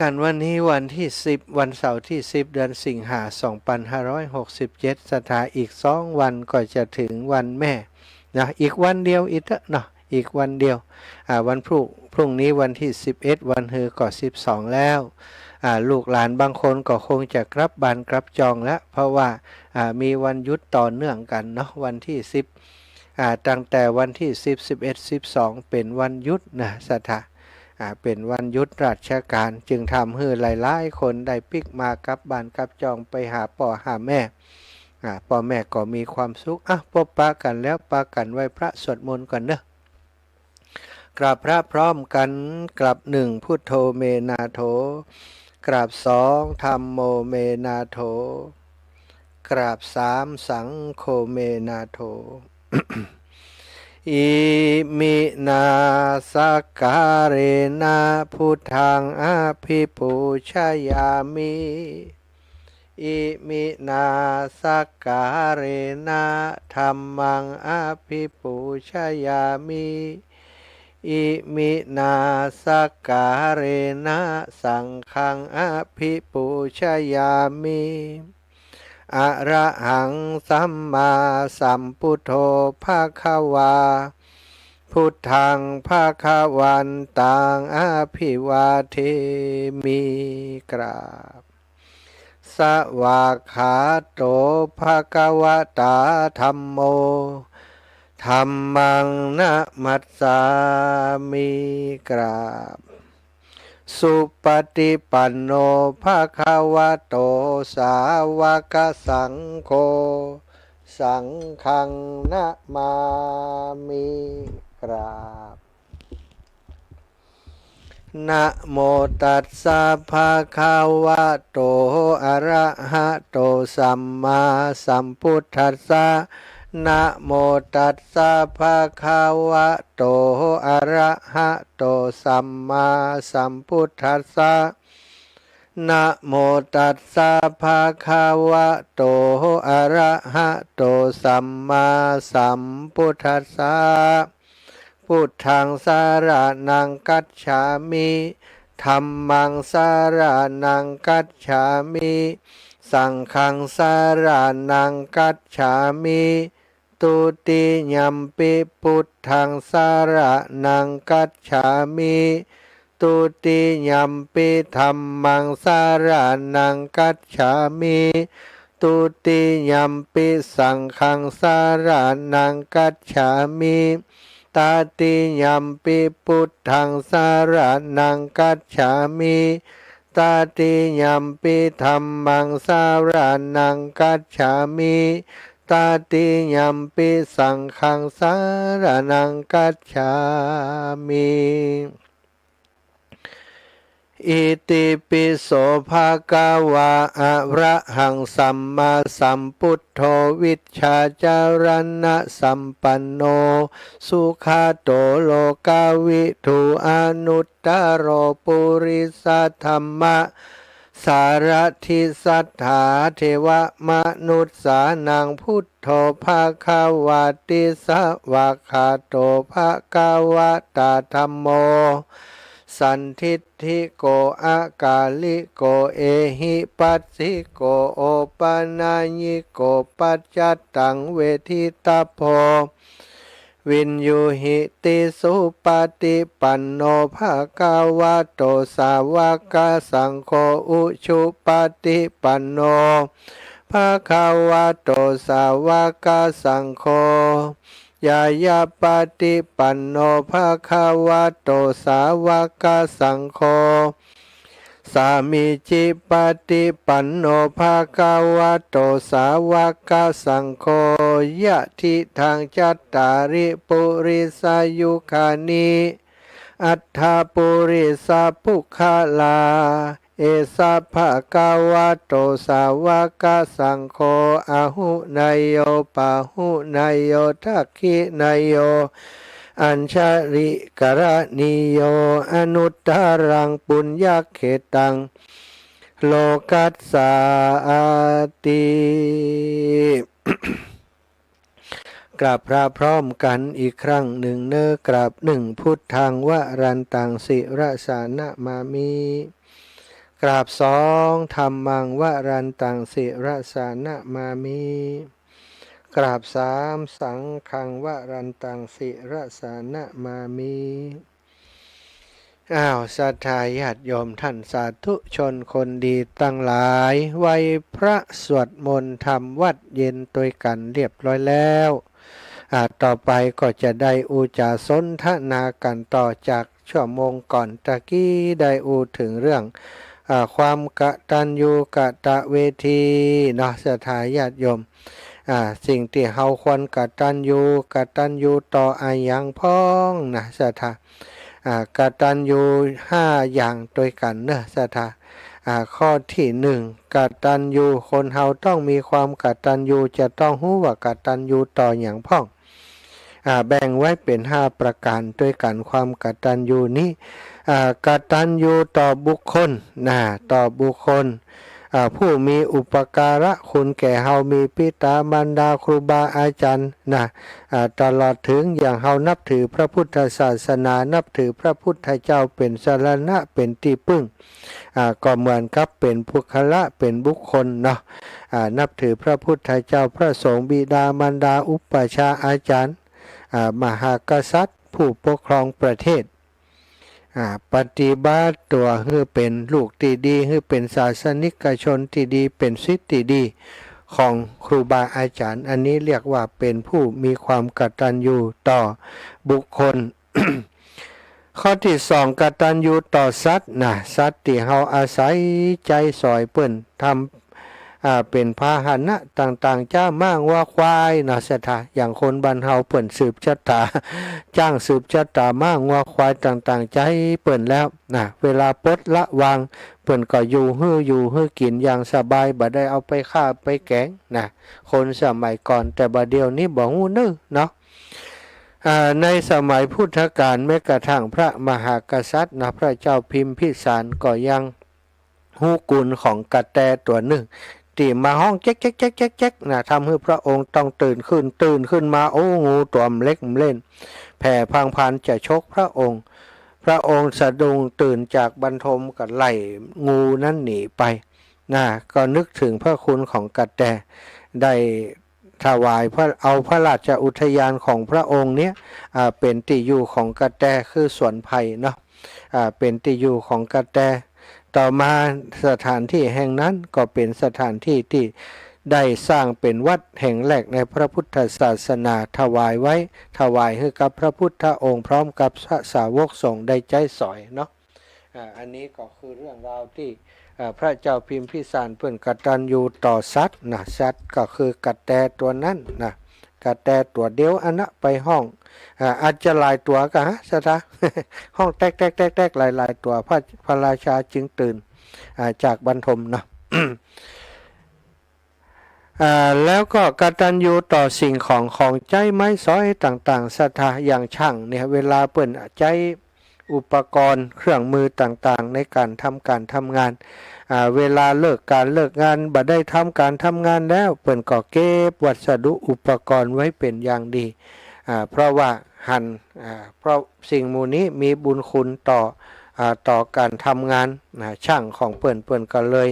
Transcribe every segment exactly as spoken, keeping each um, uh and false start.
กันวันนี้วันตี้สิบ วันเสาร์ตี้สิบ เดือนสิงหา สองปันห้าร้อยหกสิบเจ็ด ศรัทธา อีกสองวันก็จะเถิงวันแม่นะ อีกวันเดียวอีกเต๊อะเนาะ อีกวันเดียว อ่า วันพรุ่ง พรุ่งนี้วันตี้สิบเอ็ด วันฮือก็สิบสองแล้ว อ่า ลูกหลานบางคนก็คงจะกลับบ้านกลับจองแล้ว เพราะว่า อ่า มีวันหยุดต่อเนื่องกั๋นเนาะ วันตี้สิบ อ่า ตั้งแต่วันตี้สิบ สิบเอ็ด สิบสอง เป๋นวันหยุดนะ ศรัทธา อ่า เป๋นวันหยุดราชก๋าน จึงทำหื้อหลายๆ คนได้ปิ๊กมากลับบ้านกลับจองไปหาป้อหาแม่ อ่า ป้อแม่ก็มีความสุข อ่ะ ปบปะกั๋นแล้ว ปะกั๋นไหว้พระสวดมนต์ก่อนเนาะ กราบพระพร้อมกั๋น กราบหนึ่ง พุทโธเมนาโถ กราบสอง ธัมโมเมนาโถ กราบสาม สังโฆเมนาโถ อิมินาสักการะนะ พุทธังอภิปูชยามิ อิมินาสักการะนะ ธัมมังอภิปูชยามิ อิมินาสักการะนะ สังฆังอภิปูชยามิ อะระหังสัมมาสัมพุทโธภะคะวา พุทธังภะคะวันตังอภิวาเทมิ กราบ สวากขาโตภะคะวะตาธัมโม ธัมมังนะมัสสามิ กราบ สุปฏิปันโนภะคะวะโต สาวกสังโฆ สังฆังนะมามิ กราบ นะโมตัสสะภะคะวะโต อะระหะโต สัมมาสัมพุทธัสสะ นะโมตัสสะภะคะวะโต อะระหะโต สัมมาสัมพุทธัสสะ นะโมตัสสะภะคะวะโต อะระหะโต สัมมาสัมพุทธัสสะ พุทธังสะระณังคัจฉามิ ธัมมังสะระณังคัจฉามิ สังฆังสะระณังคัจฉามิ ทุติยัมปิพุทธังสะระณังคัจฉามิ ทุติยัมปิธัมมังสะระณังคัจฉามิ ทุติยัมปิสังฆังสะระณังคัจฉามิ ตติยัมปิพุทธังสะระณังคัจฉามิ ตติยัมปิธัมมังสะระณังคัจฉามิ ตติยัมปิสังฆังสะระณังคัจฉามิ อิติปิโสภะคะวา อะระหังสัมมาสัมพุทโธ วิชชาจารณะสัมปันโน สุขะโตโลกะวิทู อนุตตะโร ปุริสะธัมมะสารถิ สัตถาเทวะมนุสสานัง พุทโธภะคะวาติ สวากขาโตภะคะวะตาธัมโม สันทิฏฐิโก อะกาลิโก เอหิปัสสิโก โอปะนะยิโก ปัจจัตตังเวทิตัพโพ วิญญูหิติ สุปะติปันโนภะคะวะโต สาวกสังโฆ อุชุปะติปันโนภะคะวะโต สาวกสังโฆ ญาญาปะติปันโนภะคะวะโต สาวกสังโฆ สามีจิปะติปันโนภะคะวะโต สาวกสังโฆ ยะทิทังจัตตาริปุริสายุคานิ อัตถะปุริสะปุคคละ เอสะภะคะวะโต สาวกสังโฆ อาหุเนยโย ปาหุเนยโย ทักขิเนยโย อัญชะลิกะระณีโย อนุตตะรังปุญญะเขตัง โลกัสสาติ กราบพระพร้อมกั๋นอีกครั้งนึ่งเนาะ กราบหนึ่ง พุทธังวรันตัง ศิรสานะมามิ กราบสอง ธัมมังวรันตัง ศิรสานะมามิ กราบสาม สังฆังวรันตัง ศิรสานะมามิ อ้าว ศรัทธาญาติโยมท่านสาธุชนคนดีตังหลาย ไหว้พระสวดมนต์ทำวัตรเย็นตวยกั๋นเรียบร้อยแล้ว อ่า ต่อไปก็จะได้อู้จ๋าสนทนากั๋นต่อจากชั่วโมงก่อนตะกี้ ได้อู้เถิงเรื่อง อ่า ความกตัญญูกตเวทีเนาะ ศรัทธาญาติโยม อ่า สิ่งตี้เฮาควรกตัญญู กตัญญูต่ออะหยังพ่องนะ ศรัทธา อ่า กตัญญูห้าอย่างตวยกั๋นเนาะ ศรัทธา อ่า ข้อตี้หนึ่ง กตัญญู คนเฮาต้องมีความกตัญญู จะต้องฮู้ว่ากตัญญูต่อหยังพ่อง อ่า แบ่งไว้เป๋นห้าประก๋านตวยกั๋น ความกตัญญูนี้ อ่า กตัญญูต่อบุคคลนะ ต่อบุคคล อ่า ผู้มีอุปการะคุณแก่เฮา มีปิต๋ามารดา ครูบาอาจ๋ารย์นะ อ่า ตลอดเถิงอย่างเฮานับถือพระพุทธศาสนา นับถือพระพุทธเจ้าเป๋นสรณะ เป๋นตี้ปึ้ง อ่า ก็เหมือนกับเป๋นปุคคละ เป๋นบุคคลเนาะ อ่า นับถือพระพุทธเจ้า พระสงฆ์ บิดามารดา อุปัชฌาย์อาจ๋ารย์ อ่า มหากษัตริย์ ผู้ปกครองประเทศ อ่า ปฏิบัติตั๋วหื้อเป๋นลูกตี้ดี หื้อเป๋นศาสนิกชนตี้ดี เป๋นศิษย์ตี้ดีของครูบาอาจ๋ารย์ อันนี้เรียกว่าเป๋นผู้มีความกตัญญูต่อบุคคล ข้อตี้สอง กตัญญูต่อสัตว์นะ สัตว์ตี้เฮาอาศัยใจ๊สอยเปิ้น ทำ อ่า เป๋นพาหนะต่างๆ จ๊าง ม้า งัว ควายนะ ศรัทธา อย่างคนบ้านเฮาเปิ้นสืบชะต๋า จ๊างสืบชะต๋า ม้า งัว ควายต่างๆ ใจ๊เปิ้นแล้วนะ เวลาปลดละวาง เปิ้นก็อยู่หื้อ อยู่หื้อกิ๋นอย่างสบาย บ่ได้เอาไปฆ่าไปแก๋งนะ คนสมัยก่อน แต่บ่าเดี่ยวนี้บ่ฮู้เน่อเนาะ อ่า ในสมัยพุทธกาล แม้กระทั่งพระมหากษัตริย์นะ พระเจ้าพิมพิสารก็ยังฮู้กุณของกระแตตั๋วนึ่ง ตี้มาฮ้องแจ๊กๆๆๆๆ นะ ทำหื้อพระองค์ต้องตื่นขึ้น ตื่นขึ้นมา โอ้ งูตั๋วเล็กเล่น แผ่พังพานจะชกพระองค์ พระองค์สะดุ้งตื่นจากบรรทมก็ไล่งูนั้นหนีไป นะ ก็นึกถึงพระคุณของกระแต ได้ถวายพระ เอาพระราชอุทยานของพระองค์เนี้ย อ่า เป๋นตี้อยู่ของกระแต คือสวนไผ่เนาะ อ่า เป๋นตี้อยู่ของกระแต ต่อมาสถานที่แห่งนั้นก็เป๋นสถานที่ตี้ได้สร้างเป๋นวัดแห่งแรกในพระพุทธศาสนา ถวายไว้ ถวายหื้อกับพระพุทธองค์พร้อมกับพระสาวกสงฆ์ได้ใจ๊สอยเนาะ อ่า อันนี้ก็คือเรื่องราวตี้ อ่า พระเจ้าพิมพิสารเปิ้นกตัญญูต่อสัตว์นะ สัตว์ก็คือกระแตตั๋วนั้นนะ กระแตตั๋วเดียวอันนะไปฮ้อง อ่า อาจจะหลายตั๋วก็ฮะ ศรัทธา ฮ้องแต๊กๆๆๆ หลายๆตั๋ว พระ พระราชาจึงตื่น อ่า จากบรรทมเนาะ อ่า แล้วก็กตัญญูต่อสิ่งของ ของใจ๊ไม้สอยต่างๆ ศรัทธา อย่างช่างเนี่ย เวลาเปิ้นใจ๊อุปกรณ์เครื่องมือต่างๆ ในก๋านทำก๋านทำงาน อ่า เวลาเลิกก๋านเลิกงาน บ่ได้ทำก๋านทำงานแล้ว เปิ้นก็เก็บวัสดุอุปกรณ์ไว้เป๋นอย่างดี อ่า เพราะว่าหัน อ่า เพราะสิ่งหมู่นี้มีบุญคุณต่อ อ่า ต่อก๋านทำงานนะ ช่างของเปิ้น เปิ้นก็เลย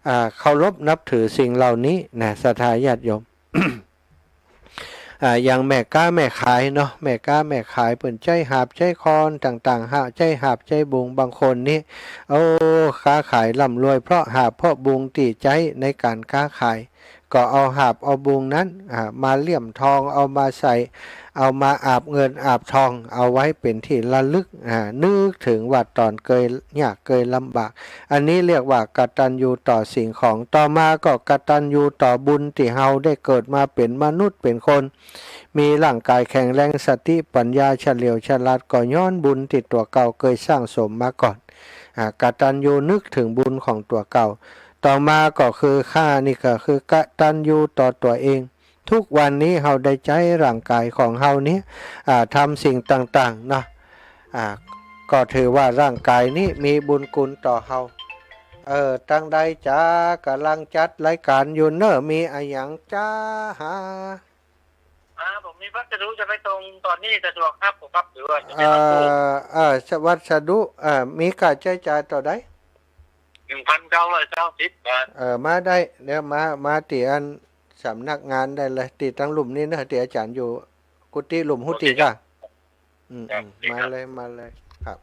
อ่า เคารพนับถือสิ่งเหล่านี้นะ ศรัทธาญาติโยม อ่า อย่างแม่ก๊าแม่ขายเนาะ แม่ก๊าแม่ขายเปิ้นใจ๊หาบใจ๊คอนต่างๆ หาบ ใจ๊หาบใจ๊บุง บางคนนี่ โอ้ ค้าขายร่ำรวยเพราะหาบเพราะบุงตี้ใจ๊ในก๋านค้าขาย ก็เอาหาบเอาบุงนั้น อ่า มาเลี่ยมทอง เอามาใส่ เอามาอาบเงินอาบทอง เอาไว้เป๋นตี้ระลึก อ่า นึกเถิงว่าต๋อนเกยยากเกยลำบาก อันนี้เรียกว่ากตัญญูต่อสิ่งของ ต่อมาก็กตัญญูต่อบุญตี้เฮาได้เกิดมาเป๋นมนุษย์เป๋นคน มีร่างก๋ายแข็งแรง สติปัญญาเฉลียวฉลาด ก็ย้อนบุญตี้ตั๋วเก่าเกยสร้างสมมาก่อน อ่า กตัญญูนึกเถิงบุญของตั๋วเก่า ต่อมาก็คือข้อนี้ก็คือกตัญญูต่อตั๋วเอง ทุกวันนี้เฮาได้ใจ๊ร่างก๋ายของเฮานี้ อ่า ทำสิ่งต่างๆ เนาะ อ่า ก็ถือว่าร่างก๋ายนี้มีบุญคุณต่อเฮา เออ ตังใดจ๊ะ ก่ำลังจัดรายก๋านอยู่เน่อ มีอะหยังจ๊ะฮะ อ่า ผมมีวัสดุจะไปส่งต๋อนนี้สะดวกครับ ผมครับ หรือว่าจะไป เอ่ ส่งผู้ อ เอ่อ วัสดุ เอ่อ มีค่าใจ๊จ่ายเต้าใด มี นึ่งพันเก้าร้อยเก้าสิบบาท เออ มาได้ เดี๋ยวมา มาตี้อันสำนักงานได้เลย ตี้ตังลุ่มนี้เนาะ ตี้อาจ๋ารย์อยู่กุฏิลุ่มฮู้ตี้ก่า อืม อืม มาเลย มาเลย ครับ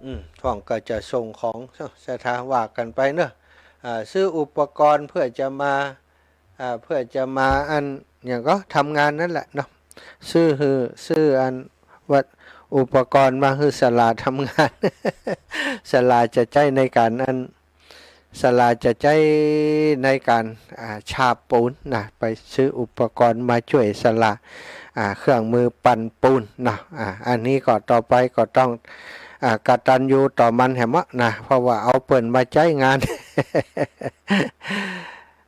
อืม พ่องก็จะส่งของ ศรัทธาว่ากั๋นไปเนาะ อ่า ซื้ออุปกรณ์เพื่อจะมา อ่า เพื่อจะมาอัน หยังก็ ทำงานนั่นแหละเนาะ ซื้อหื้อ ซื้ออัน วัต อุปกรณ์มาหื้อศาลาทำงาน ศาลาจะใจ๊ในก๋านอัน ศาลาจะใจ๊ในก๋าน อ่า ฉาบปูนนะ ไปซื้ออุปกรณ์มาจ้วยศาลา อ่า เครื่องมือปั่นปูนเนาะ อ่า อันนี้ก็ต่อไปก็ต้อง อ่า กตัญญูต่อมันแหมเนาะนะ เพราะว่าเอาเปิ้นมาใจ๊งาน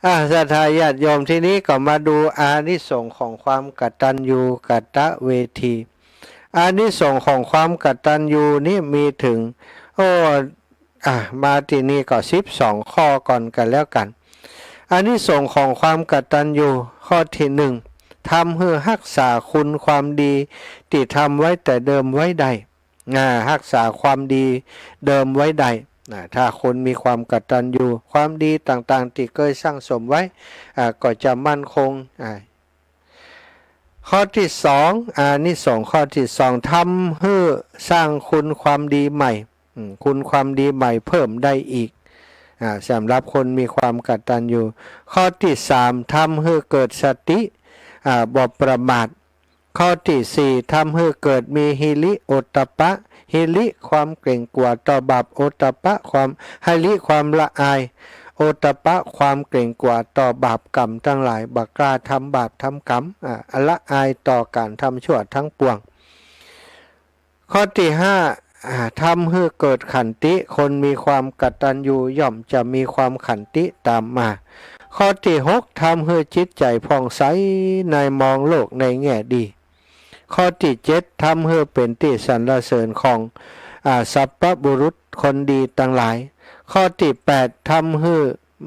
อ่า ศรัทธาญาติโยม ทีนี้ก็มาดูอานิสงส์ของความกตัญญูกตเวที อานิสงส์ของความกตัญญูนี่มีถึง โอ้ อ่ะ มาตี้นี่ก็สิบสองข้อก่อนกั๋นแล้วกั๋น อานิสงส์ของความกตัญญู ข้อตี้หนึ่ง ทำหื้อฮักษาคุณความดีตี้ทำไว้แต่เดิมไว้ได้ อ่า ฮักษาความดีเดิมไว้ได้ อ่า ถ้าคนมีความกตัญญู ความดีต่างๆ ตี้เกยสั่งสมไว้ อ่า ก็จะมั่นคง อ่า ข้อตี้สอง อานิสงส์ข้อตี้สอง ทำหื้อสร้างคุณความดีใหม่ อืม คุณความดีใหม่เพิ่มได้อีก อ่า สำหรับคนมีความกตัญญู ข้อตี้สาม ทำหื้อเกิดสติ อ่า บ่ประมาท ข้อตี้สี่ ทำหื้อเกิดมีหิริโอตตัปปะ หิริความเกรงกลัวต่อบาป โอตตัปปะความ หิริความละอาย โอตตัปปะความเกรงกลัวต่อบาปกรรมตังหลาย บ่กล้าทำบาปทำกรรม อ่า ละอายต่อก๋านทำชั่วตังปวง ข้อตี้ห้า อ่า ทำหื้อเกิดขันติ คนมีความกตัญญูย่อมจะมีความขันติต๋ามมา ข้อตี้หก ทำหื้อจิตใจ๋ผ่องใสในมองโลกในแง่ดี ข้อตี้เจ็ด ทำหื้อเป๋นตี้สรรเสริญของ อ่า สัพพบุรุษคนดีตังหลาย ข้อตี้แปด ทำหื้อ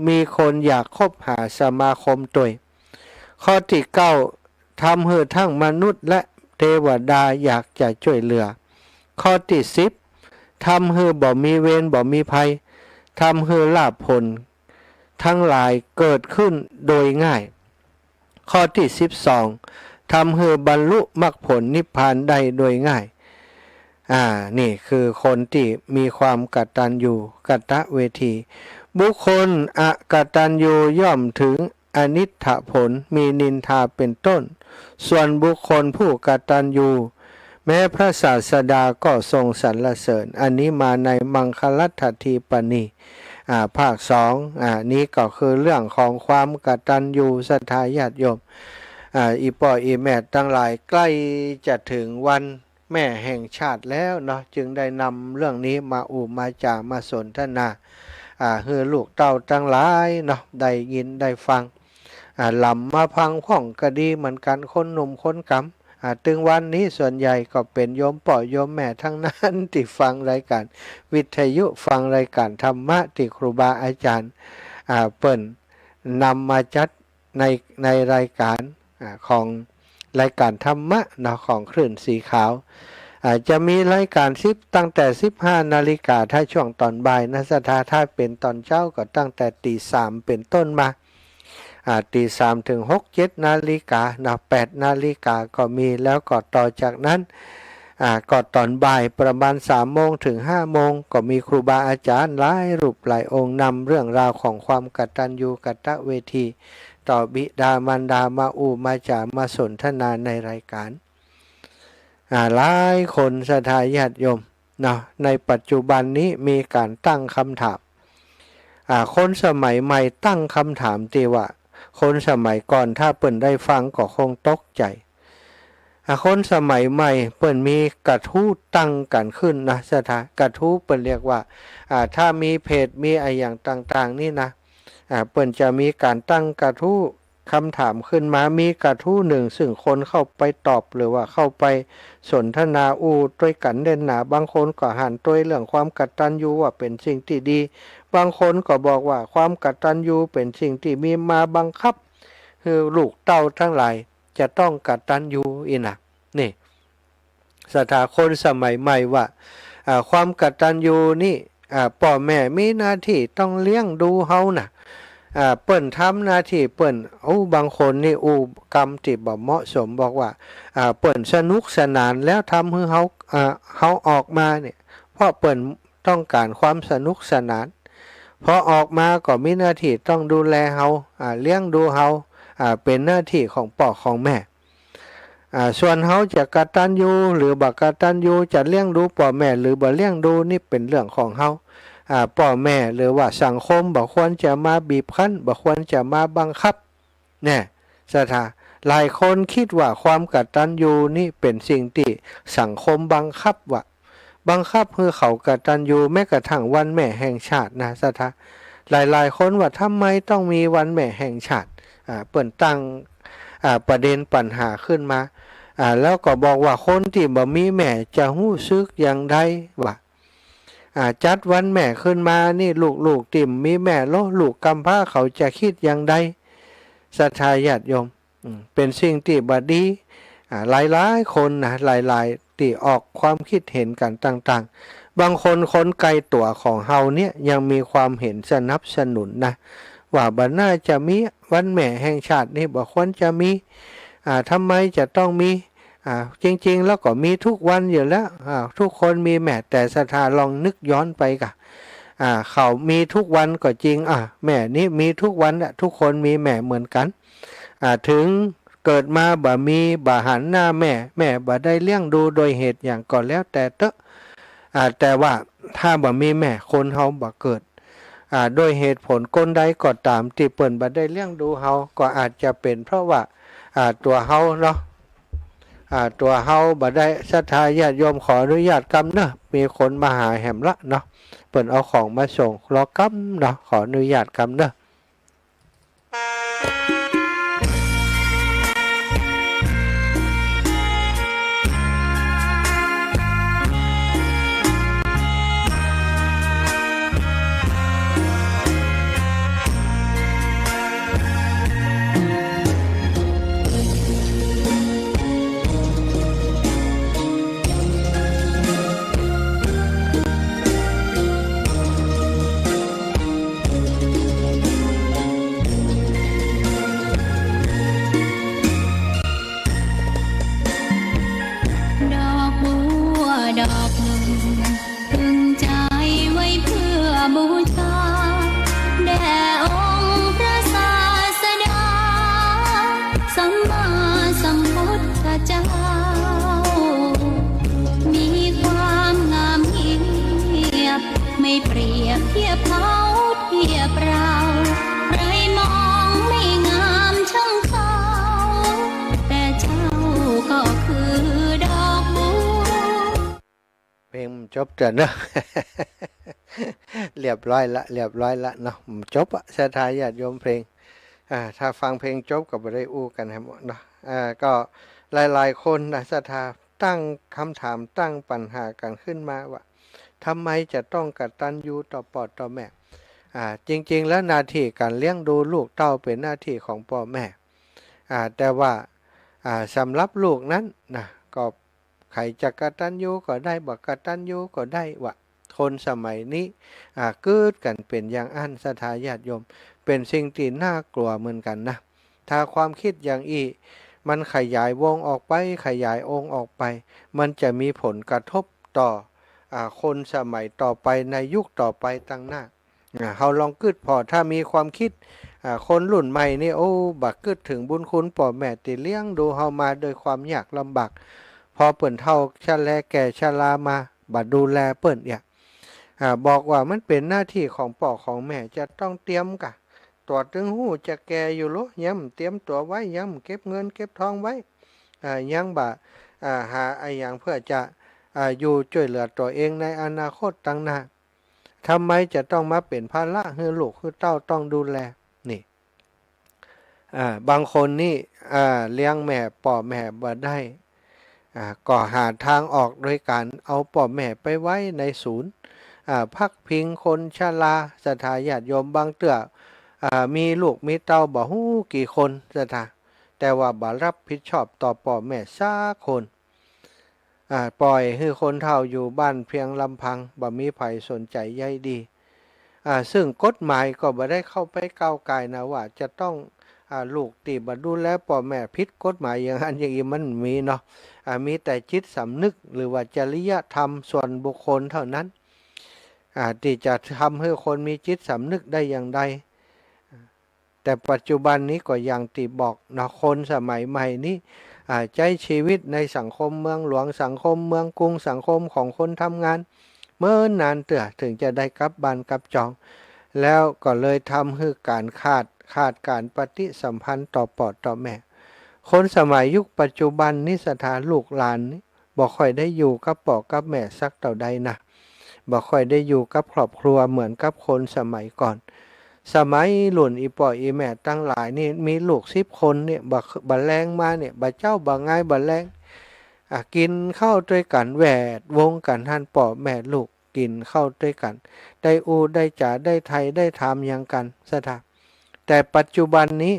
มีคนอยากคบหาสมาคมตวย ข้อตี้เก้า ทำหื้อทั้งมนุษย์และเตวดาอยากจะจ้วยเหลือ ข้อตี้สิบ ทำหื้อบ่มีเวรบ่มีภัย ทำหื้อลาภผลตังหลายเกิดขึ้นโดยง่าย ข้อตี้สิบสอง ทำหื้อบรรลุมรรคผลนิพพานได้โดยง่าย อ่า นี่คือคนตี้มีความกตัญญูกตเวที บุคคลอกตัญญูย่อมถึงอนิฏฐผล มีนินทาเป๋นต้น ส่วนบุคคลผู้กตัญญู แม้พระศาสดาก็ทรงสรรเสริญ อันนี้มาในมังคลัตถทีปนี อ่า ภาคสอง อ่า นี้ก็คือเรื่องของความกตัญญู ศรัทธาญาติโยม อ่า อี่ป้ออี่แม่ตังหลาย ใกล้จะถึงวันแม่แห่งชาติแล้วเนาะ จึงได้นำเรื่องนี้มาอู้มาจ๋ามาสนทนา อ่า หื้อลูกเต้าตังหลายเนาะ ได้ยินได้ฟัง อ่า ลำมาฟังพ่องก็ดีเหมือนกั๋น คนหนุ่มคนก๋ำ อ่า ตึงวันนี้ส่วนใหญ่ก็เป๋นโยมป้อโยมแม่ตังนั้นตี้ฟังรายก๋าน วิทยุ ฟังรายก๋านธรรมะตี้ครูบาอาจ๋ารย์ อ่า เปิ้นนำมาจัดใน ในรายก๋าน อ่า ของรายก๋านธรรมะเนาะ ของคลื่นสีขาว อ่า จะมีรายก๋านสิบ ตั้งแต่สิบห้านาฬิกา ถ้าช่วงต๋อนบ่ายนะศรัทธา ถ้าเป๋นต๋อนเจ๊าก็ตั้งแต่ตีสามเป๋นต้นมา อ่า ตีสามถึงหกเจ็ดนาฬิกานะ แปดนาฬิกาก็มี แล้วก็ต่อจากนั้น อ่า ก็ต๋อนบ่ายประมาณสามโมงถึงห้าโมง ก็มีครูบาอาจ๋ารย์หลายรูปหลายองค์นำเรื่องราวของความกตัญญูกตเวที ต่อบิดามารดามาอู้มาจ๋ามาสนทนาในรายก๋าน อ่า หลายคนศรัทธาญาติโยมเนาะ ในปัจจุบันนี้มีก๋านตั้งกำถาม อ่า คนสมัยใหม่ตั้งกำถามตี้ว่า คนสมัยก่อนถ้าเปิ้นได้ฟังก็คงตกใจ๋ อ่า คนสมัยใหม่เปิ้นมีกระทู้ตั้งกั๋นขึ้นนะศรัทธา กระทู้เปิ้นเรียกว่า อ่า ถ้ามีเพจมีอะหยังต่างๆ นี่นะ อ่า เปิ้นจะมีก๋านตั้งกระทู้ กำถามขึ้นมา มีกระทู้นึ่งซึ่งคนเข้าไปตอบ หรือว่าเข้าไปสนทนาอู้ตวยกั๋นแน่นหนา บางคนก็หันตวยเรื่องความกตัญญูว่าเป๋นสิ่งตี้ดี บางคนก็บอกว่าความกตัญญูเป๋นสิ่งตี้มีมาบังคับหื้อลูกเต้าตังหลายจะต้องกตัญญูอี้นะ นี่ ศรัทธา คนสมัยใหม่ว่า อ่า ความกตัญญูนี่ อ่า ป้อแม่มีหน้าตี้ต้องเลี้ยงดูเฮานะ อ่า เปิ้นทำหน้าตี้เปิ้น โอ้ บางคนนี่อู้กำตี้บ่เหมาะสม บอกว่า อ่า เปิ้นสนุกสนานแล้วทำหื้อเฮา อ่า เฮาออกมาเนี่ย เพราะเปิ้นต้องก๋านความสนุกสนาน พอออกมาก็มีหน้าตี้ต้องดูแลเฮา อ่า เลี้ยงดูเฮา อ่า เป๋นหน้าตี้ของป้อของแม่ อ่า ส่วนเฮาจะกตัญญูหรือบ่กตัญญู จะเลี้ยงดูป้อแม่หรือบ่เลี้ยงดู นี่เป๋นเรื่องของเฮา อ่า ป้อแม่หรือว่าสังคมบ่ควรจะมาบีบคั้น บ่ควรจะมาบังคับ แน่ ศรัทธา หลายคนกึ๊ดว่าความกตัญญูนี่เป๋นสิ่งตี้สังคมบังคับว่า บังคับหื้อเขากตัญญู แม้กระทั่งวันแม่แห่งชาตินะ ศรัทธา หลายๆ คนว่าทำไมต้องมีวันแม่แห่งชาติ อ่า เปิ้นตั้ง อ่า ประเด็นปัญหาขึ้นมา อ่า แล้วก็บอกว่าคนตี้บ่มีแม่จะฮู้สึกอย่างใดว่า อ่า จัดวันแม่ขึ้นมานี่ ลูกๆ ตี้บ่มีแม่โล ลูกกำพร้าเขาจะกึ๊ดอย่างใด ศรัทธาญาติโยม อืม เป๋นสิ่งตี้บ่ดี อ่า หลายๆ คนนะ หลายๆ ตี้ออกความกึ๊ดหันกั๋นต่างๆ บางคนคนใก้ตั๋วของเฮาเนี่ยยังมีความหันสนับสนุนนะ ว่าบ่น่าจะมีวันแม่แห่งชาตินี่ บ่ควรจะมี อ่า ทำไมจะต้องมี อ่า จริงๆ แล้วก็มีทุกวันอยู่แล้ว อ่า ทุกคนมีแม่ แต่ศรัทธาลองนึกย้อนไปก่ะ อ่า เขามีทุกวันก็จริง อ่า แม่นี่มีทุกวันแหละ ทุกคนมีแม่เหมือนกั๋น อ่า ถึงเกิดมาบ่มี บ่หันหน้าแม่ แม่บ่ได้เลี้ยงดูโดยเหตุหยังก็แล้วแต่เต๊อะ อ่า แต่ว่าถ้าบ่มีแม่ คนเฮาบ่เกิด อ่า โดยเหตุผลก้นใดก็ต๋าม ตี้เปิ้นบ่ได้เลี้ยงดูเฮา ก็อาจจะเป๋นเพราะว่า อ่า ตั๋วเฮาเนาะ อ่า ตั๋วเฮาบ่ได้ ศรัทธาญาติโยมขออนุญาตกำเนาะ มีคนมาหาแหมละเนาะ เปิ้นเอาของมาส่ง รอกำเนาะ ขออนุญาตกำเนาะ ดอกบัวดอกหนึ่ง พึงใจ๋ไว้เพื่อบูชา แด่องค์พระศาสดา สัมมาสัมพุทธเจ้า มีความงามเงียบ ไม่เปรียบเทียบเขาเทียบเรา ใครมองไม่งามช่างเขา แต่เจ้าก็คือดอกบัว เพลงมันจบเตื้อเนาะ เรียบร้อยละ เรียบร้อยละเนาะ มันจบอะ ศรัทธาญาติโยมเพลง อ่า ถ้าฟังเพลงจบก็บ่ได้อู้กั๋นแหมเนาะ อ่า ก็หลายๆ คนนะ ศรัทธาตั้งกำถาม ตั้งปัญหากั๋นขึ้นมาว่า ทำไมจะต้องกตัญญูต่อป้อต่อแม่ อ่า จริงๆ แล้วหน้าตี้ก๋านเลี้ยงดูลูกเต้าเป๋นหน้าตี้ของป้อแม่ อ่า แต่ว่า อ่า สำหรับลูกนั้นนะ ก็ใผจะกตัญญูก็ได้ บ่กตัญญูก็ได้วะ คนสมัยนี้ อ่า กึ๊ดกั๋นเป๋นอย่างอั้น ศรัทธาญาติโยม เป๋นสิ่งตี้น่ากลัวเหมือนกั๋นนะ ถ้าความกึ๊ดอย่างอี้ มันขยายวงออกไป ขยายองค์ออกไป มันจะมีผลกระทบต่อ อ่า คนสมัยต่อไป ในยุคต่อไปตางหน้า อ่า เฮาลองกึ๊ดผ่อ ถ้ามีความกึ๊ด อ่า คนรุ่นใหม่นี่ โอ้ บ่กึ๊ดเถิงบุญคุณป้อแม่ตี้เลี้ยงดูเฮามาโดยความยากลำบาก พอเปิ้นเฒ่าชะแลแก่ชรามา บ่ดูแลเปิ้นเอีย อ่า บอกว่ามันเป๋นหน้าตี้ของป้อของแม่ จะต้องเตรียมก่ะ ตั๋วตึงฮู้จะแก่อยู่โล ยังบ่เตรียมตั๋วไว้ ยังบ่เก็บเงินเก็บทองไว้ อ่า ยังบ่ อ่า หาอะหยังเปื้อจะ อ่า อยู่จ้วยเหลือตั๋วเองในอนาคตตางหน้า ทำไมจะต้องมาเป๋นภาระหื้อลูกหื้อเต้าต้องดูแล นี่ อ่า บางคนนี่ อ่า เลี้ยงแม่ป้อแม่บ่ได้ อ่า ก็หาตางออกโดยก๋านเอาป้อแม่ไปไว้ในศูนย์ อ่า พักพิงคนชรา ศรัทธาญาติโยม บางเตื้อ อ่า มีลูกมีเต้าบ่ฮู้กี่คน ศรัทธา แต่ว่าบ่รับผิดชอบต่อป้อแม่สักคน อ่า ป่อยหื้อคนเฒ่าอยู่บ้านเพียงลำพัง บ่มีใผสนใจ๋ใยดี อ่า ซึ่งกฎหมายก็บ่ได้เข้าไปก้าวก่ายนะ ว่าจะต้อง อ่า ลูกตี้บ่ดูแลป้อแม่ผิดกฎหมายอย่างอั้นอย่างอี้มันมีเนาะ อ่า มีแต่จิตสำนึกหรือว่าจริยธรรมส่วนบุคคลเท่านั้น อ่า ตี้จะทำหื้อคนมีจิตสำนึกได้อย่างใด แต่ปัจจุบันนี้ก็อย่างตี้บอกเนาะ คนสมัยใหม่นี้ อ่า ใจ๊ชีวิตในสังคมเมืองหลวง สังคมเมืองกรุง สังคมของคนทำงาน เมินนานเตื้อเถิงจะได้กลับบ้านกลับจอง แล้วก็เลยทำหื้อก๋านขาด ขาดก๋านปฏิสัมพันธ์ต่อป้อต่อแม่ คนสมัยยุคปัจจุบันนี้ศรัทธา ลูกหลานนี้บ่ค่อยได้อยู่กับป้อกับแม่สักเต้าใดนะ บ่ค่อยได้อยู่กับครอบครัวเหมือนกับคนสมัยก่อน สมัยรุ่นอี่ป้ออี่แม่ตังหลายนี่มีลูกสิบคนเนี่ย บ่ บ่าแลงมาเนี่ย บ่าเจ๊าบ่างายบ่าแลง อ่ะ กิ๋นข้าวตวยกั๋น แวดวงกั๋นหั้น ป้อแม่ลูกกิ๋นข้าวตวยกั๋น ได้อู้ได้จ๋า ได้ไถ่ได้ถามหยังกั๋นศรัทธา แต่ปัจจุบันนี้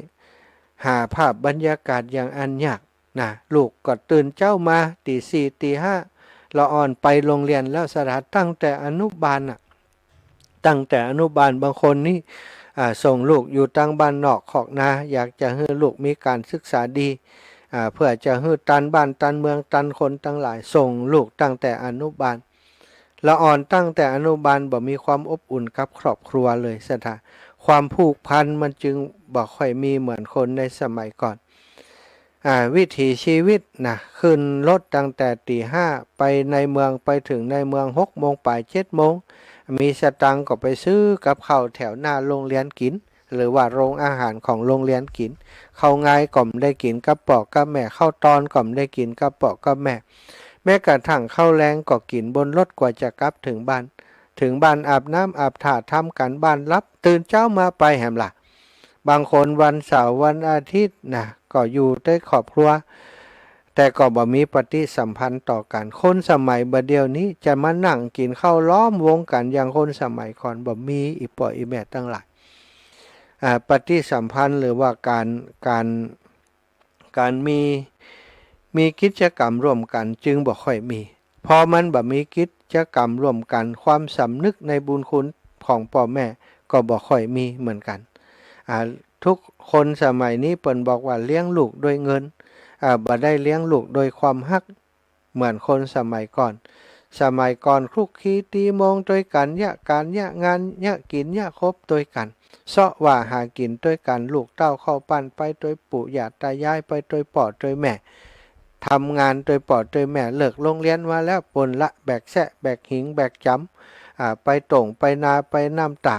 หาภาพบรรยากาศอย่างอั้นยากนะ ลูกก็ตื่นเจ๊ามาตี๋สี่ตี๋ห้า ละอ่อนไปโรงเรียนแล้วศรัทธา ตั้งแต่อนุบาลน่ะ ตั้งแต่อนุบาล บางคนนี่ อ่า ส่งลูกอยู่ตางบ้านนอกคอกนา อยากจะหื้อลูกมีก๋านศึกษาดี อ่า เปื้อจะหื้อตันบ้านตันเมืองตันคนตังหลาย ส่งลูกตั้งแต่อนุบาล ละอ่อนตั้งแต่อนุบาลบ่มีความอบอุ่นกับครอบครัวเลยศรัทธา ความผูกพันมันจึงบ่ค่อยมีเหมือนคนในสมัยก่อน อ่า วิถีชีวิตนะ ขึ้นรถตั้งแต่ตี๋ห้า ไปในเมือง ไปเถิงในเมืองหกโมงป๋าย เจ็ดโมง มีสตางค์ก็ไปซื้อกับข้าวแถวหน้าโรงเรียนกิ๋น หรือว่าโรงอาหารของโรงเรียนกิ๋น ข้าวงายก็บ่ได้กิ๋นกับป้อกับแม่ ข้าวตอนก็บ่ได้กิ๋นกับป้อกับแม่ แม้กระทั่งข้าวแลงก็กิ๋นบนรถกว่าจะกลับเถิงบ้าน เถิงบ้านอาบน้ำอาบท่า ทำก๋านบ้าน หลับ ตื่นเจ๊ามาไปแหมล่ะ บางคนวันเสาร์วันอาทิตย์นะ ก็อยู่แต่ครอบครัว แต่ก็บ่มีปฏิสัมพันธ์ต่อกั๋น คนสมัยบ่าเดี่ยวนี้จะมานั่งกิ๋นข้าวล้อมวงกั๋นอย่างคนสมัยก่อน บ่มี อี่ป้ออี่แม่ตังหลาย อ่า ปฏิสัมพันธ์หรือว่าก๋าน ก๋าน ก๋านมี มีกิจกรรมร่วมกั๋นจึงบ่ค่อยมี พอมันบ่มีกิจกรรมร่วมกั๋น ความสำนึกในบุญคุณของป้อแม่ก็บ่ค่อยมีเหมือนกั๋น อ่า ทุกคนสมัยนี้เปิ้นบอกว่าเลี้ยงลูกด้วยเงิน อ่า บ่ได้เลี้ยงลูกด้วยความฮัก เหมือนคนสมัยก่อน สมัยก่อนคลุกคลีตีโมงตวยกั๋น เยียะก๋านเยียะงาน เยียะกิ๋นเยียะคบตวยกั๋น เซาะว่าหากิ๋นตวยกั๋น ลูกเต้าเข้าปั้นไปตวยปู่ย่าตายาย ไปตวยป้อตวยแม่ ทำงานตวยป้อตวยแม่ เลิกโรงเรียนมาแล้ว ปู้นละ แบกแซะ แบกหิง แบกจ๋ำ อ่า ไปโต่งไปนา ไปน้ำต๋า